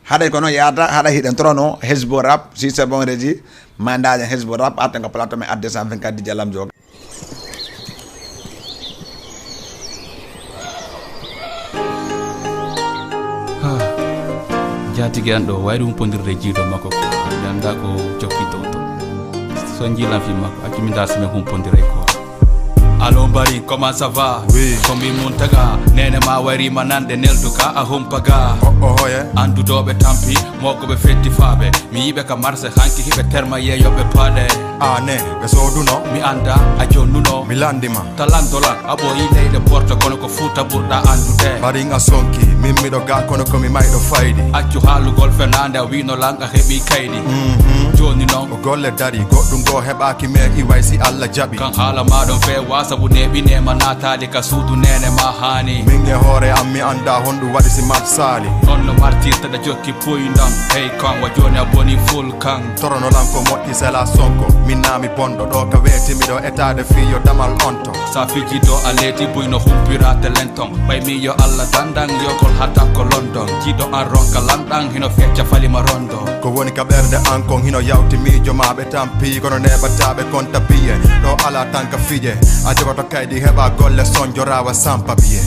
Haɗay ko noon yaata, haɗa hiɗen trono, Hezbo Rap, si c'est bon, régie, ma ndañen Hezbo Rap, arten ko plateau men adde cent vingt-quatre Didier Lamdio. Ha, jaatigi an ɗo wayri humpondirde e jiido makko ko. Mi annda ko jokki toon to. So njiilan fi makko, accu mi nda so min humpondiray ko. Allo Mbari, comment ça va? Oui. Ko min Muntaga, nene ma wayri ma nande neldu ka a humpaga. Oh, oh, oh, yeah. Annduɗo ɓe tampi, mokko ɓe fetti faaɓe. Mi yiɓe ka marse hanki hiɓe terma yeeyoɓe paɗe. Ane, ɓe sooduno. Mi annda, a jonnuno. Mi lanndima. Talandolan, a ɓooyi leyɗe Porto kono ko Fuuta ɓurɗa anndude. Mbarin a sonki, min miɗo ga kono ko mi mayɗo faydi. Accu haalugol fenaande, a wiino lan a heɓi kaydi. Mhm. Jooni noon. Ko golle dari, goɗɗum goo heɓaaki men iway si Allah jaɓi. Kan haala ma ɗon feewa sabu neeɓi neema naataali ka suudu neene ma haani. Min e hoore am mi annda honɗum waɗi si mat saali. On no martirta ɗa jokki puy ndam. Hey kan wa jooni a boni ful kan. Toronolan ko moƴƴi sela Sonko. Min naa mi bonɗo ɗo ka weeti miɗo etaade fii yo damal onto. Sa fiji do a leeti buy no humpira te lenton. Ɓay mi yo Allah dandan yogol hata ko London. Jiɗo an ronka lanɗan hino fecca fali ma rondo. Ko woni ka ɓernde an kon hino yawti miijo ma ɓe tampi kono neɓata ɓe konta biye. Ɗo ala tan ka fije. A jogoto kaydi heɓa golle sonjorawa sampa biye.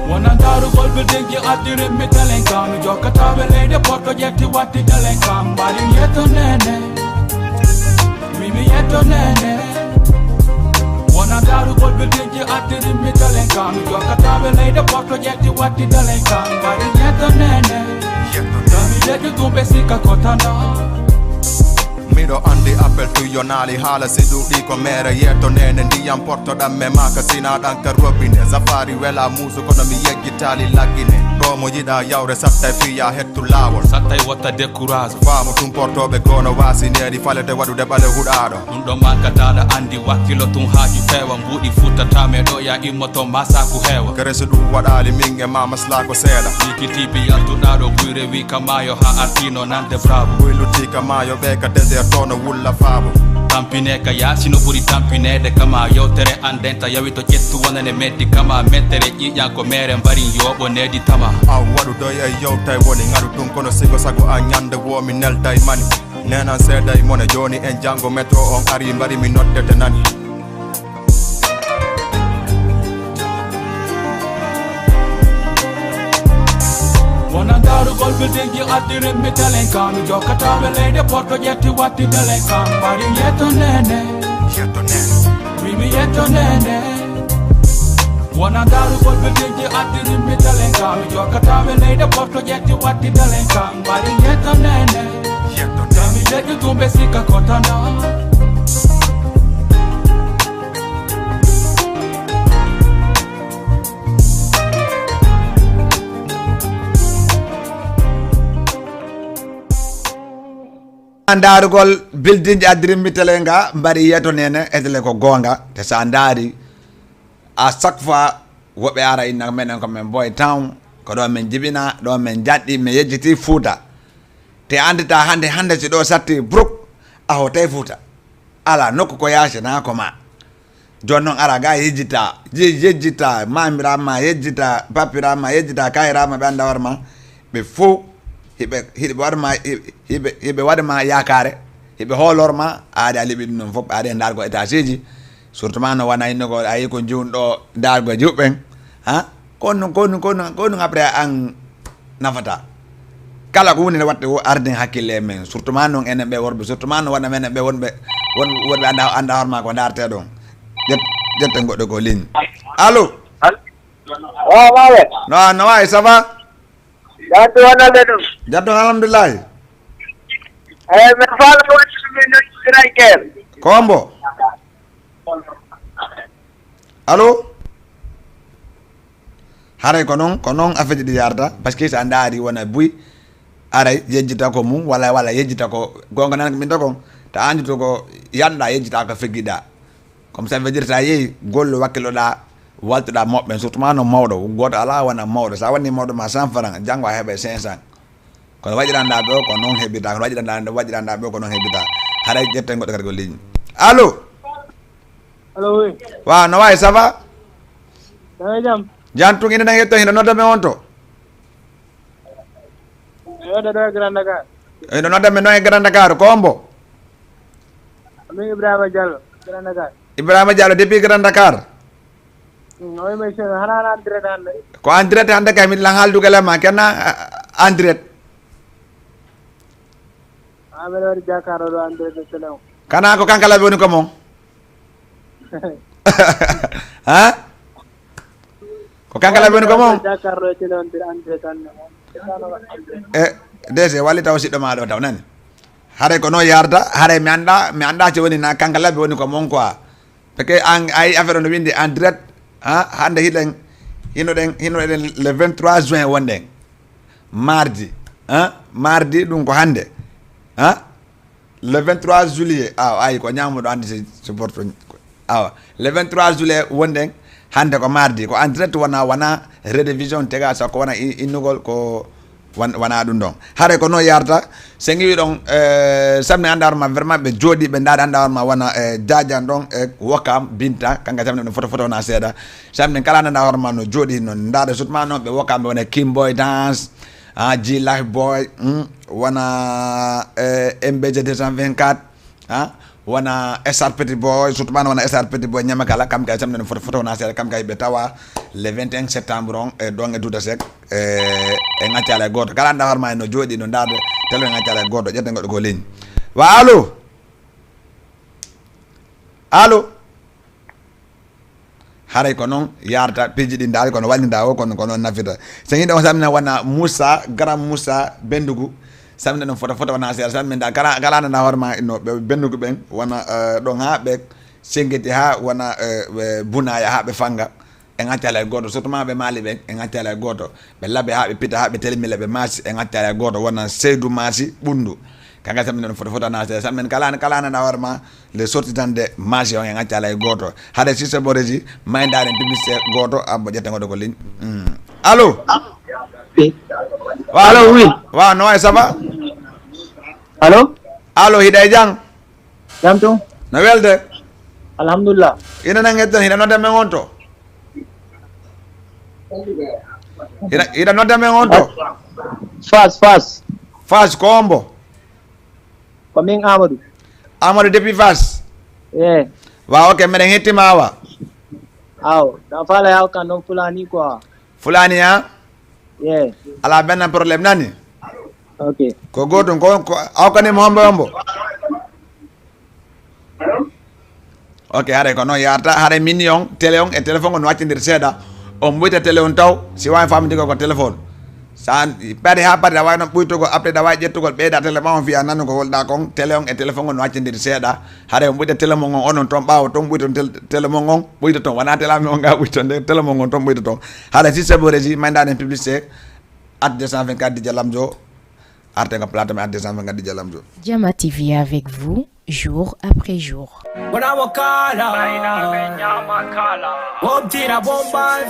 Wona ndaarugol buildingji addirin mi telen kam. Mi jokkata ɓe leyɗe Porto ƴetti watti telen kam. Mbarin yetto nene. Mi mi yetto nene. Wona ndaarugol buildingji addirin mi telen kam. Mi jokkata ɓe leyɗe Porto ƴetti watti telen kam. Mbarin yetto nene. Yetto nene. Mi leƴƴu ɗum ɓe sikka ko tana. Miɗo anndi appel tuyyonaali haala si ɗuuɗi ko meere yetto nene ndiyam portoɗam me maaka sinaɗan ka robine safari wela muusu kono mi yejjitaali laggine ko mo yiɗa yawre sattay fiya hettu laawol sattay wotta décourage faamu tun portoɓe gono waasi neeri falete waɗude ɓale huɗaaɗo ɗum ɗo mankataɗa anndi wakkilo tun haaju feewa mbuuɗi futtata me ɗo ya immoto masaku heewa kereso ɗum waɗaali min e ma maslako seeɗa yikitibi yaltuɗaɗo buy rewi ka maayo ha artino nande bravo buy lutti ka maayo ɓe ka désert to no wulla faabo tampine ka yaasi no ɓuri tampineede kama yewtere an denta yawi to ƴettu wonane meddi kama mettere ƴiiƴan ko mere mbarin yoɓo needi tama aw waɗu doy e yewtay woni ŋaru ɗum kono sigo sago an ñande wo mi nelday mani nenan seeday mone joni en jango métro on ari mbari mi noddete nani wona darugol buildingji addirin mi telen kam mi jokkataɓe leyɗe porto ƴetti watti telen kam mbarin yetto nene mimi yetto nene wona darugol buildingji addirin mi telen kam mi jokkataɓe leyɗe porto ƴetti watti telen kam mbarin yetto nene Kami leƴƴu tumbe sika kotana Ndarugol building ji addirimmi tele nga mbari yeto nene etele ko gonga te sa ndari à chaque fois woɓɓe ara inna meɗen ko men boy town ko ɗo men jibina ɗo men jaɗɗi men yejjiti fuuta te andita hande hande si ɗo satti bruk a hotay fuuta ala nokku ko yasina ko ma joni noon ara ga yejjita yejjita mamira ma yejjita papira ma yejjita kayira ma ɓe anda war ma ɓe fof hiɓe hiɓe war ma hiɓe hiɓe waɗa ma yakare hiɓe hoolor ma aade a liɓi ɗum ɗon fof aade e ndargo étage ji surtout ma no wona inno ko ayi ko jiwun ɗo ndargo jiwɓen ha ko ɗum ko ɗum ko ɗum ko ɗum après an nafata kala ko woni ne watte o arden hakkille e men surtout ma noon enen ɓe worɓe surtout ma no wona menen ɓe wonɓe won wonɓe anda anda horma ko ndarte ɗon ƴet ƴetten goɗɗo ko ligne allo Wawawe. No no wawi ça va? Jaddu wonande ɗum. Jaddu alhamdulillahi. Eyi, mbeɗa faala waɗde min noon striker. Ko mbo? Allo? Haray ko noon, ko noon affaire ji ɗi yarata, parce que so a ndaari wona buy, aray yejjita ko mum, walla, walla yejjita ko goonga nan ko min to kon, ta anndi to ko yanɗa yejjita ko feggiɗa. Comme ça veut dire sa yehi gollo wakkiloɗa, waltoɗa moɓɓen, surtout ma no mawɗo, gooto ala wona mawɗo. Sa woni mawɗo ma cent francs, janngo a heɓa cinq cents. Kono waɗiranɗa ɓe o, ko noon heɓita, kono waɗiranɗa, waɗiranɗa ɓe o, ko noon heɓita. Haray ƴetten goɗɗo kadi ko ligne. Allo? Allo, oui. Wa, no wayi, ça va? Ça va jam? Jam tun, ina nan yetto, hino nodda men on to? Ina nodda ɗo e Grand Dakar. Ina nodda men ɗo e Grand Dakar, ko on mbo? Amin Ibrahima Diallo, Grand Dakar. Ibrahima Diallo, depuis Grand Dakar. Mm, oui, monsieur, hana, hana en direct hannde. Ko en direct hannde kay, min lan haaldude e ma, kenna, ah, en direct. Ah, mbeɗa waɗi jakaarɗo ɗo en direct e télé o. Kana ko kanka laɓe woni ko mon? Ha? Ko kanka laɓe woni ko mon? Jakaarɗo e télé on, en direct hannde. E, D G, walli taw siɗɗo ma ɗo taw, nani? Haray ko noon yarata, haray mi annda, mi annda si woni na kanka laɓe woni ko mon quoi. Parce que an, ay affaire on windi en direct, ha, hannde hiɗen, hinoɗen, hinoɗen le vingt-trois juin wonɗen. Mardi, ha, mardi ɗum ko hannde, ha, le vingt-trois juillet, awa, ay ko ñamuɗo anndi si, si porto, awa, le vingt-trois juillet wonɗen, hannde ko mardi, ko en direct wona, wona rediffusion tega, sakko wona i-, innugol ko Wan-, wona ɗum ɗon. Haray ko noon yarata. So ngiwi ɗon, eh, samni annda hoore ma vraiment ɓe jooɗi, ɓe ndaari annda hoore ma wona, eh, Jaajan ɗon e Wokam, Binta, kanka samni ɗum foto, foto wona seeɗa. Samni kala annda hoore ma no jooɗi noon. Ndaari surtout ma noon ɓe Wokam ɓe wona Kimboy Dance, ah, G Life Boy, hmm, wona, eh, M B J deux cent vingt-quatre, ha, wona S R Petit Boy, surtout ma wona S R Petit Boy, Ñamakala, kam kay samne no foto, foto wona seeɗa, kam kay ɓe tawa le vingt et un septembre on, e ɗon e Duuta Sek, e, e ŋaccala e gooto. Kala annda hoore ma no jooɗi, no ndaarde, télé e ŋaccala e gooto, ƴetten goɗɗo ko ligne. Wa, allo? Allo? Haray ko noon yarata piiji ɗi ndaari, kono wallinda o, kono, kono nafita. So yiɗo on samina wona Moussa, Grand Moussa Bendugu, samina ɗum foto, foto wona seeɗa, samina nda kala, kala nana hoore ma no ɓe Bendugu ɓen, wona, eh, ɗon haa ɓe Sengeti, haa wona, eh, ɓe Bunaya, haa ɓe Fanga, e ŋaccala e gooto, surtout ma ɓe Mali ɓen, e ŋaccala e gooto. Ɓe Labe haa ɓe Pita, haa ɓe Telemile, ɓe Maasi, e ŋaccala e gooto, wona Seydou Maasi Ɓunndu. Kanka samina ɗum foto, foto na seeɗa. Samina kala, kala nana hoore ma, le sortidande Maasi on e ŋaccala e gooto. Hade si se boreji, mayndaade publicité gooto, abbo ƴetta goɗɗo ko ligne. Hmm. Allo? Oui. Wa, allo, oui. Wa, no wayi, ça va? Allo? Allo, hiɗa e jam? Jam tun. No welde? Alhamdulillah. Ina nan heddan, hiɗa nodda men on to? Hiɗa, hiɗa nodda men on to? Fas, Fas. Fas, ko on mbo? Ko min Amadou. Amadou depuis Fas? Eh. Wa, ok, meɗen hettima awa. Aw, ɗa faala yaw kan ɗon Fulani quoi. Fulani, ha? Yeah. Ala benn problème nani? Ok. Ko gotum, ko, ko, aw kani mo hombo hombo? Ok, haray ko noon yarata, haray min on, télé on e téléphone on no accindiri seeɗa. On ɓuyta télé on taw, si waawi famdugol ko téléphone. Sa pari haa pari, a waawi noon ɓuytugol, après a waawi ƴettugol, ɓeyda télé ma on, fiya nanugol holɗa kon, télé on e téléphone on no accindiri seeɗa. Haray on ɓuyta télé mon on, onon toon ɓaawo toon, ɓuyton tel-, télé mon on, ɓuyta toon. Wona télé amen on ga ɓuyton, nde télé mon on toon ɓuyta toon. Haray si c'est bon, régie, mayndaɗen publicité, at deux cent vingt-quatre D J Lamzo, arten ko plateau men at deux cent vingt-quatre D J Lamzo. Jama T V avec vous, jour après jour. Wona mo kala. Womtira bombas.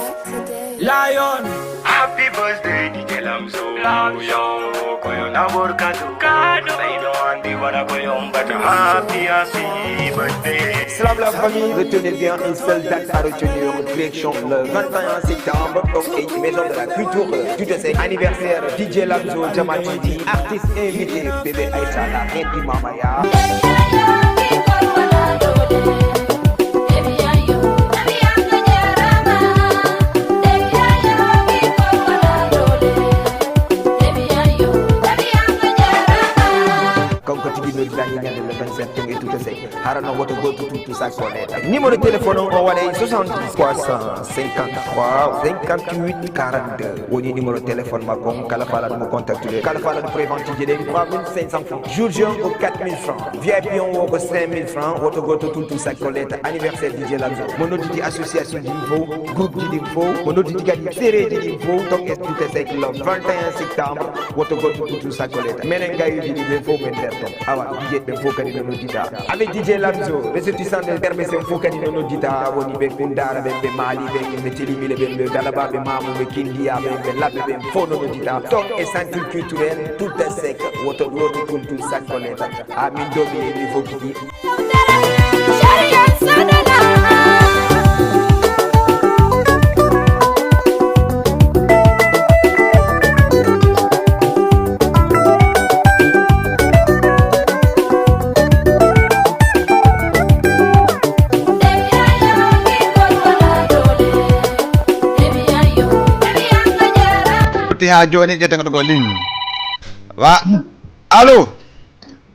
Lion. Happy birthday, D J Lamzo. Lamzo. Koyo na borkatu. Kado. They don't want the one koyo, but happy, happy birthday. Salam la famille, retenez bien une seule date à retenir, direction le vingt et un septembre, au Maison de la Culture, euh, du Dessert, anniversaire D J Lamzo, Jama T V, artiste invité, bébé Aïssa, la reine du Mamaya. Comme que tu dis, le gars, il y a le Tun e tuta sey. Hara no woto goto tun tusa ko leta. Numéro téléphone on o waɗay soixante-dix trois cent cinquante-trois vingt-huit quarante-deux. Woni numéro téléphone makko on, kala fala ɗum o contactude. Kala fala ɗum prévente ji ɗen trois mille cinq cents francs. Jour J on ko quatre mille francs. V I P on wo ko cinq mille francs. Woto goto tun tusa ko leta. Anniversaire D J Lamzo. Mo nodditi association ji ɗin fof, groupe ji ɗin fof. Mo nodditi kadi série ji ɗin fof. Donc e tuta sey le vingt et un septembre. Woto goto tun tusa ko leta. Menen gayuji ɗi ɓen fof men nder ton. Awa, D J ɓen fof kadi no noddita. Avec D J Lamzo, ressortissant de Kermesse en fof kadi no noddita. Woni ɓe Kundara ɓen, ɓe Mali ɓen, ɓe Telimile ɓen, ɓe Dalaba, ɓe Mamu, ɓe Kindiya ɓen, ɓe Labbe ɓen fof no noddita. Ton e centre culturel, tout à sec, woto, woto tun tusa ko leta. Ha min domi e niveau kiki. Ti ha joni ƴetten ko ligne. Wa. Allo.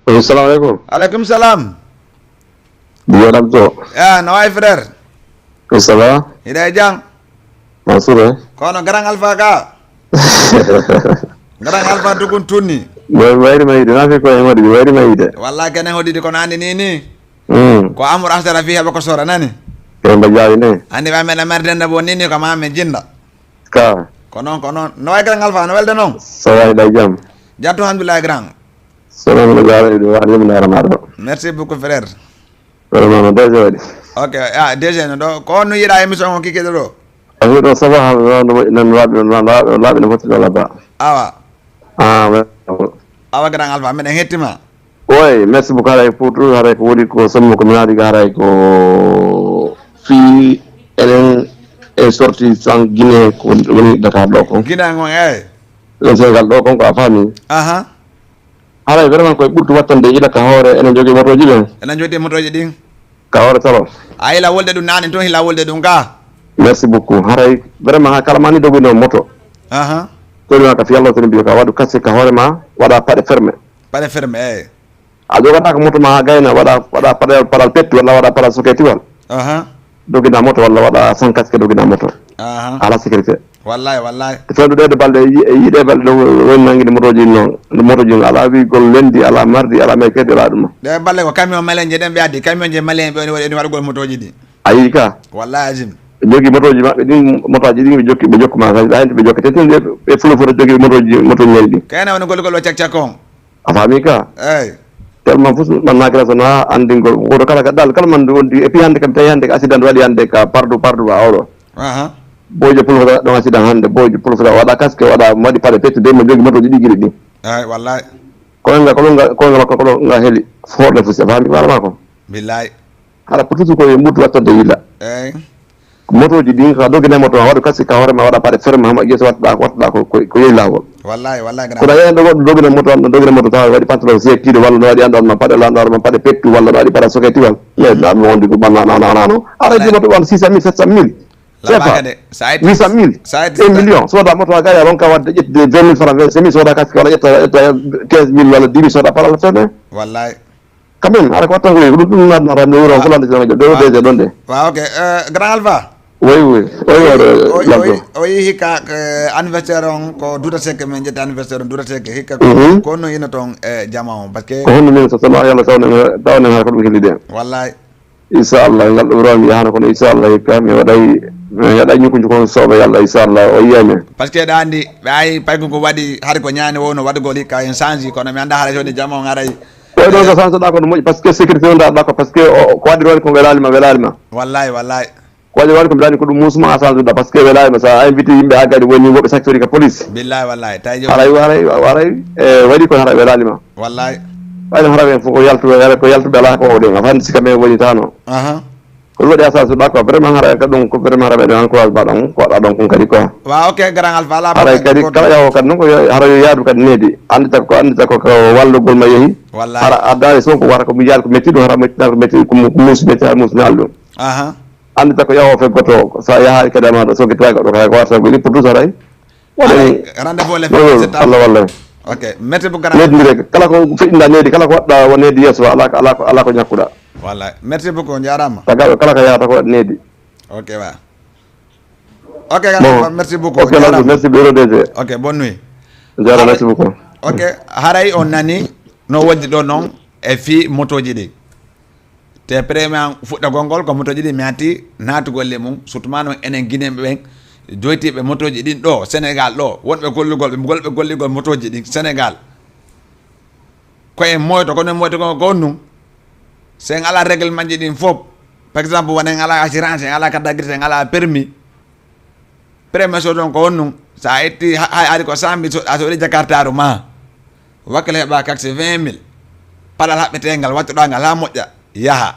Assalamu alaikum. Alaikum salam. Biyo Lamzo. Ya, no wayi, frère? Ça va? Hiɗa e jam? Mansur, eh? Kono Grand Alpha ka? Grand Alpha dugun tunni. Wayri ma yiide, na fi ko en waɗi, wayri ma yiide. Wallahi kenen hoɗidi ko nani ni ni. Hmm. Ko Amour Asara fi heɓa ko sora nani. Ko mba jaawi ne. Andi ba men amerde na bo ni ni ko ma men jinda. Ka. Ko non, ko non. No wayi Grand Alpha, no welde non? Ça va, hiɗa e jam? Jattu alhamdulillah grand. Sono no gaara e ɗum waɗi mi naara ma ɗo. Merci beaucoup, frère. Vraiment no D G waɗi. Ok, ah, D G no ɗo. Ko on no yiɗa émission on kikkiɗe ɗo? A wi ɗo ça va, no, no, nan laaɓi, nan laaɓi, laaɓi no foti ɗo labba. Awa. Ah, mais. Awa Grand Alpha, meɗen hettima. Oui, merci beaucoup haray pour tout, haray ko woni ko sommo ko mi naati ga haray ko fii enen e sorti san Guinée ko woni Dakar ɗo ko. Guinée ngon, eh. Ɗon Sénégal ɗo kon ko a faami. Aha. Haray vraiment koye ɓurtu wattande ila ka hoore enen jogii motooji ɓen. Enen jogii motooji ɗin. Ka hoore talo. A ila wolde ɗum naane toon, ila wolde ɗum ka. Merci beaucoup. Haray vraiment ha kala mani dogude moto. Aha. Ko ɗum ka fi Allah tan biyo ka waɗu kase ka hoore ma, waɗa paɗe ferme. Paɗe ferme, eh. A jogata ko moto ma ha gayna, waɗa, waɗa paɗal, paɗal pettu walla waɗa paɗal soketiwal. Aha. Dogina moto walla waɗa sans casque dogina moto. Aha. Ala sécurité. Wallahi, wallahi. Fewndo ɗe ɗo balɗe, yi-, yiɗe balɗe ɗo woni nangini motoji noon. Motoji noon ala wi gol lendi, ala mardi, ala merkedi, ala ɗum. Ɗe balɗe ko camion malien je ɗen ɓe addi, camion je malien ɓe woni waɗi, woni waɗugol motoji ɗi. A yii ka? Wallahi azim. Ɓe jogi motoji maɓɓe ɗin, motoji ɗin ɓe jokki, ɓe jokku ma kadi, ɗa hen ɓe jokkete tun ɓe, ɓe fulo foto jogi motoji, motoji men ɗi. Kayna woni golgol o cak cak on. A faami ka? Eyi. Tellement fof man nakira so na anndingol. Woto kala ka dal, kala man ndu wondi. Et puis hannde kam tawi hannde ko accident waɗi hannde ka partout, partout ba oɗo. Aha. Boyjo pulfata ɗon accident hannde. Boyjo pulfata waɗa casque, waɗa, waɗi paɗe pettude, mo jogi motoji ɗi giɗi ɗi. Eyi, wallahi. Kono nga, kono nga, kono nga makko, kono nga heli. Hoɗo fusi, a faami wala ma ko? Billahi. Hara ko toujours ko yo mbuutu wattorde yilla. Eyi. Motoji ɗin ka dogine moto ma waɗu kasi ka hoore ma waɗa paɗe ferme hama ƴeeso wattuɗa ko wattuɗa ko, ko, ko yehi lawol. Wallahi, wallahi, grand. Kono a yahen ɗo goɗɗo dogine moto an ɗo dogine moto tawa waɗi pantalon sekiɗo walla no waɗi anɗo ma paɗe lanɗo ma paɗe pettu walla no waɗi paɗe soketi walla. Mais ɗa mi wondi ko ɓanna na na na no. Ara jima to ɓan six cent mille, sept cent mille. C'est pas huit cent mille. Un million. Soda moto a gaya ronka wadde ƴettude vingt mille francs, vingt-cinq mille, soda casque walla ƴetta, ƴetta quinze mille walla dix mille soda paɗal ferme. Wallahi. Quand même, hara ko watta ko ɗum, ɗum naatnata mi wuro fulande sino joɗɗo o D G ɗon de. Waaw, ok. Eh, Grand Alpha. Oui, oui. Oui, oui, oui. O yi hikka, eh, anniversaire on ko Duta Seck, min ƴetta anniversaire on Duta Seck hikka ko, mhm, ko no ina toon e jama on parce que ko honno min so sono yalla tawne tawne hara ko ɗum hilli de. Wallahi. Inchallah ngal ɗo rewmi yahana kono inchallah hikka mi waɗay mi waɗay ñukuñu kon soɓe yalla inchallah o yiyami. Parce que ɗa andi ɓe ay payko ko waɗi hari ko ñaani wowno waɗugol hikka en change kono mi anda haray joni jama on aray. Koye ɗo so sansoɗa ko no moƴƴi parce que sécurité o ndaɗa ko parce que ko waɗironi ko welali ma welali ma. Wallahi wallahi. Ko waɗironi ko mbiɗani ko ɗum musuma a sansoɗa parce que welali ma sa invité yimɓe ha gadi woni woɓɓe sactori ka police. Billahi wallahi tawi joni. Haray haray haray e waɗi kono haray welali ma. Wallahi. Ɓayno haray ɓen fof ko yaltu ko yaltuɓe ala ko wowɗen a fandi sika men woni tano. Aha. Ko ɗum waɗi a sansoɗa quoi vraiment haray ka ɗum ko vraiment haray ɓeɗen encourage baɗa on ko waɗa ɗon kon kadi quoi. Wa ok grand alpha ala. Haray kadi kala yawo kadi noon ko haray yo yaadu kadi needi andita ko andita ko ko wallugol ma yeehi. Wallahi. Hara addani son ko wata ko mi yaal ko metti ɗum hara metti ko metti ko muusi metti hara muusi naal ɗum. Aha. Andita ko yawo fe goto sa yahaali kadi amaɗo soki tawi goɗɗo kay ko warta ko ɗi pour tout haray. Waɗa rendez-vous le vingt-sept allah walla. Ok, merci beaucoup, grand. Needi ndi rek, kala ko feƴƴinɗa needi, kala ko waɗɗa wo needi yeeso, ala ko, ala ko, ala ko ñakkuɗa. Wallay, merci beaucoup, on jaaraama. Tagaɓe kala ko yahata ko waɗi needi. Ok, wa. Ok, grand, merci beaucoup, ok, on jaaraama. Merci, bureau D G. Ok, bonne nuit. Jaara, merci beaucoup. Ok, haray on nani no wonde ɗo noon e fii motooji ɗi. Te premier fuɗɗagol ngol ko motooji ɗi mi hatti naatugol e mum, surtout ma noon enen Guinéen ɓen joytiiɓe motooji ɗin ɗo Sénégal ɗo, wonɓe gollugol, ɓe golɓe golligol motooji ɗin Sénégal. Ko en moyto, kono en moyto ko, ko on ɗum. So en alaa réglementji ɗin fof, par exemple, wona en alaa assurance, en alaa carte grise, en alaa permis, premier so ɗon ko on ɗum. So a itti, ha, hay ari ko cent mille, so, a soodi jakartaaru ma, wakkile heɓa kaksi vingt mille, palal haɓɓeteengal, wattuɗaa ngal haa moƴƴa, yaha.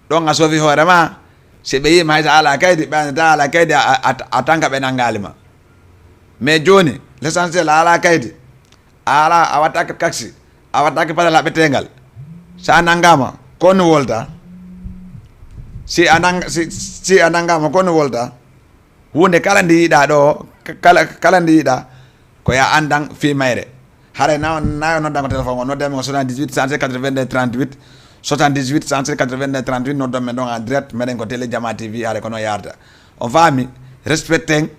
Ɗon a sofi hoore ma, si ɓe yiima hay so a alaa kaydi, ɓe annda a alaa kaydi, a, a, a, a tanka ɓe nanngaali ma. Mais jooni, l'essentiel a alaa kaydi, a alaa, a wattaaki kaksi, a wattaaki palal haɓɓeteengal. So a nanngaama, ko on wolta? Si a nang-, si, si a nanngaama, ko on wolta? Huunde kala nde yiɗaa ɗo, k-, kala, kala nde yiɗaa, ko ya anndan fii mayre. Haray na, na yo noddan ko téléphone o, noddan ko soixante-dix-huit, cent quatre-vingt-deux, trente-huit, soixante-dix-huit, cent quatre-vingt-deux, trente-huit, noddon men ɗon en direct, meɗen ko Télé Jama T V, haray ko noon yaarta. On faami, respecten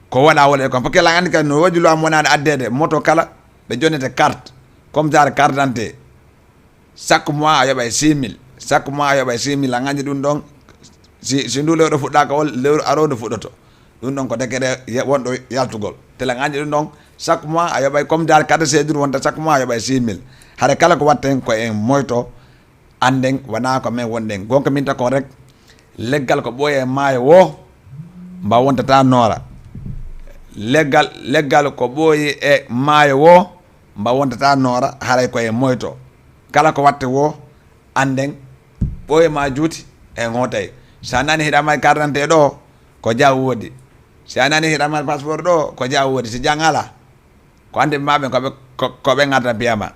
ko waɗa wole kon. Parce que lan anndi kadi no woodi loi mo wonaa addeede, moto kala, ɓe jonnete carte, comme genre carte d'identité. Chaque mois a yoɓay six mille. Chaque mois a yoɓay six mille. A ŋañi ɗum ɗon. Si, si ndu lewru fuɗɗaaka, o lewru arooru fuɗɗoto. Ɗum ɗon ko décret ye-, wonɗo yaltugol. Tele a ŋañi ɗum ɗon. Chaque mois a yoɓay comme dal carte séjour wonta chaque mois a yoɓay six mille. Hare kala ko watten ko en moyto. Annden wonaa ko men wonɗen. Gonka min ta ko rek. Leggal ko ɓooyi e maayo woo. Mba wontata noora. Leggal, leggal ko ɓooyi e maayo woo. Mba wontata noora. Haray ko en moyto. Kala ko watte woo. Annden, ɓooyi ma juuti, en hootay. Si a nani hiɗa mari carte d'identité ɗo, ko jaa woodi. Si a nani hiɗa mari passeport ɗo, ko jaa woodi. Si jaa ŋala, ko anndi ma ɓen ko ɓe, ko, ko ɓe ŋarta piya ma.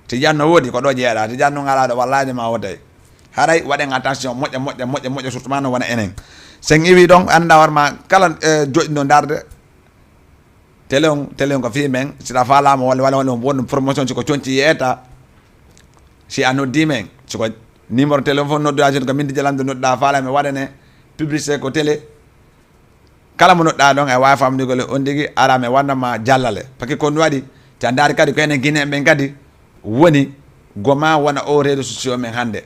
Si jaa no woodi, ko ɗo jeeɗa. Si jaa no ŋala ɗo, wallahi ma hootay. Haray waɗen attention, moƴƴa, moƴƴa, moƴƴa, moƴƴa, surtout ma no wona enen. Sen iwi ɗon, annda war ma, kala, eh, joɗɗino darde, Télé on, télé on ko fii men, si a faalaama walla, walla, walla on won promotion, si ko conci yeeta, si a noddi men, si ko numéro téléphone noddu a ko min Dj Lamdo nodda faala men waɗane publicité ko télé. Kala mo nodda ɗon e waawi famdugol on digi ara men wanna ma jallale. Parce que ko ɗum waɗi, ta ndaari kadi ko enen Guinéen ɓen kadi woni goma wona o réseau sociaux men hannde.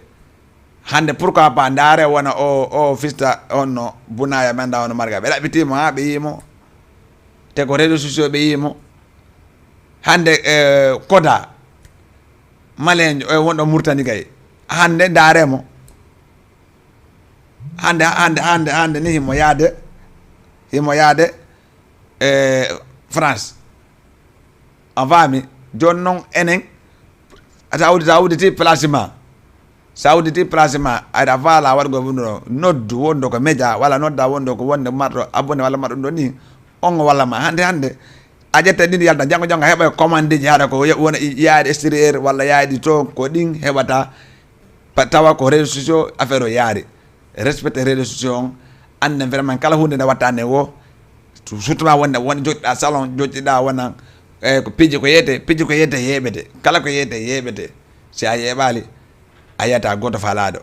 Hannde, pourquoi pas, ndaare wona o, o fista on no Bunaya men da wona Marga. Ɓe ɗaɓɓitii mo haa ɓe yii mo. Te ko réseaux sociaux ɓe yii mo. Hannde, eh, Koda, Maleejo, e wonɗo Murtani kay. Hannde, ndaare mo. Hannde, hannde, hannde, hannde ni himo yaade, himo yaade, eh, France. A faami? Jooni noon enen, so a uddi-, so a udditi place ma, so a udditi place ma, aɗa faala waɗugol ɗum ɗo, noddu wonɗo ko média, walla nodda wonɗo ko wonde marɗo abonné walla marɗo ɗum ɗo ni, on o walla ma. Hannde, hannde, a ƴetta ɗin yalta, janngo, janngo a heɓa commande ji, haɗa ko ye-, wona i-, yaade extérieur walla yaade to, ko ɗin heɓata, pa-, tawa ko réseaux sociaux affaire o yaari. Respecte réseaux sociaux on, annden vraiment kala huunde nde watta nde wo, surtout ma wonde, won joɗɗa salon, joɗɗiɗa wona, eh, ko piiji ko yeete, piiji ko yeete yeeɓete, kala ko yeete yeeɓete. Si a yeeɓaali, a yiyata gooto faalaaɗo.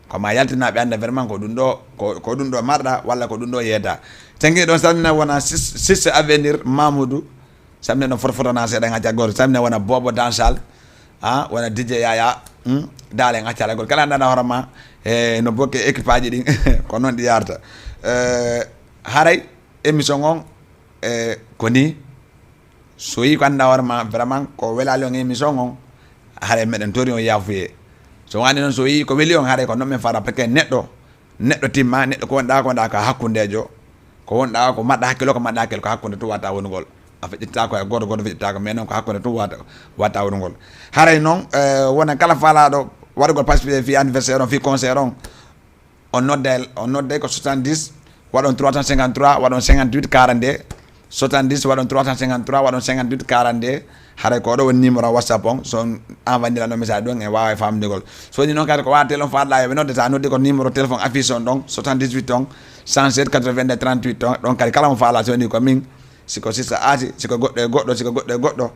Ko ma yaltina ɓe annda vraiment ko ɗum ɗo, ko, ko ɗum ɗo marɗa walla ko ɗum ɗo yeeta. Tengi ɗon salmina wona sis-, six avenir Mamoudou, Samedi no fotfotana seeɗa, en acca goto. Samedi wona Bobo Dansal, ah, wona D J Yaya, hmm? Daale en acca alagol. Kala nana hoore ma, e no bokke équipe aji ɗin, ko noon ɗi yarta. Eh, haray émission on, eh, ko ni, so yi ko annda hoore ma, vraiment, ko welali on émission on, haray meɗen tori on yafuye. So wani noon, so yi ko weli on, haray ko noon men fara, parce que neɗɗo, Neɗɗo timma, neɗɗo ko wonɗa, ko wonɗa ka hakkundejo, ko wonɗa, ko mbaɗɗa hakkilo, ko mbaɗɗa hakkilo, ko hakkunde tun wata wonugol. A feƴƴitaako e gooto, gooto feƴƴitaako, mais noon ko hakkunde tun wata, wata wonugol. Haray noon, eh, wona kala faalaɗo waɗugol participer fi anniversaire on, fi concert on, on nodde, on nodde ko soixante-dix, waɗon trois cent cinquante-trois, waɗon cinquante-huit quarante-deux, soixante-dix, waɗon trois cent cinquante-trois, waɗon cinquante-huit quarante-deux. Haray ko ɗo woni numéro WhatsApp on. So on envoyé lan no message ɗon, en waaway famdugol. So woni noon kadi ko wawa téléphone faalɗa, yoɓe nodde, sa noddi ko numéro téléphone affiche on ɗon, soixante-dix-huit on, cent sept quatre-vingt-deux trente-huit on, ɗon kadi kala mo faala so woni ko min, Si ko sista aati, si ko goɗɗo e goɗɗo, si ko goɗɗo e goɗɗo.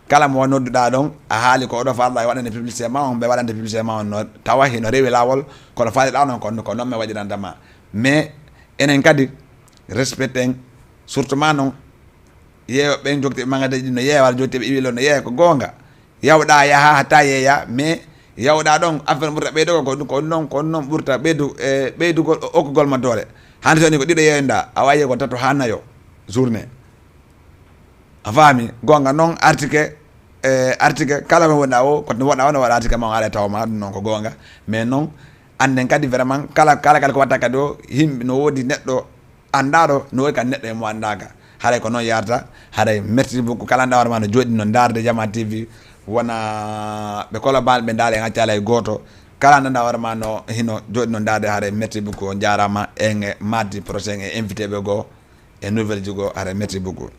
Kala mo nodduɗaa ɗon, a haali ko oɗo faalɗaa e waɗande publicité ma on, ɓe waɗande publicité ma on no tawa hino rewi laawol, kono faaliɗaa non kon, ko non mi waɗiranta ma. Mais enen kadi, respecten, surtout ma non, yeeyo ɓen jogtiiɓe magasin ɗin no yeeya, walla jogtiiɓe iwilo no yeeya, ko goonga. Yawɗaa yaha hatta yeeya, mais yawɗaa ɗon, affaire ɓurta ɓeydo ko, ko non, ko non ɓurta ɓeydu, e ɓeydugol, okkugol ma doole. Hande so ni ko ɗiɗo yeeyoɗaa, a wayi ko tato haa nayo journée. A faami? Goonga non, article, e article, kala ko wonɗaa o, ko wonɗaa o, no waɗa article ma o, ala tawa ma, ɗum non ko goonga. Mais non, annden kadi vraiment, kala, kala, kala ko watta kadi o, yimɓe no woodi neɗɗo anndaaɗo, no woodi kadi neɗɗo e mo anndaaka. Haray ko non yarata, haray merci beaucoup. Kala anndaa hoore ma no jooɗi no ndaarde Jama T V, wona ɓe kolobaal ɓe ndaala en accala e gooto. Kala anndaa hoore ma no hino jooɗi no ndaarde, haray merci beaucoup, on jaaraama, en e mardi prochain e invité ɓe goo, e nouvelle ji goo, haray merci beaucoup.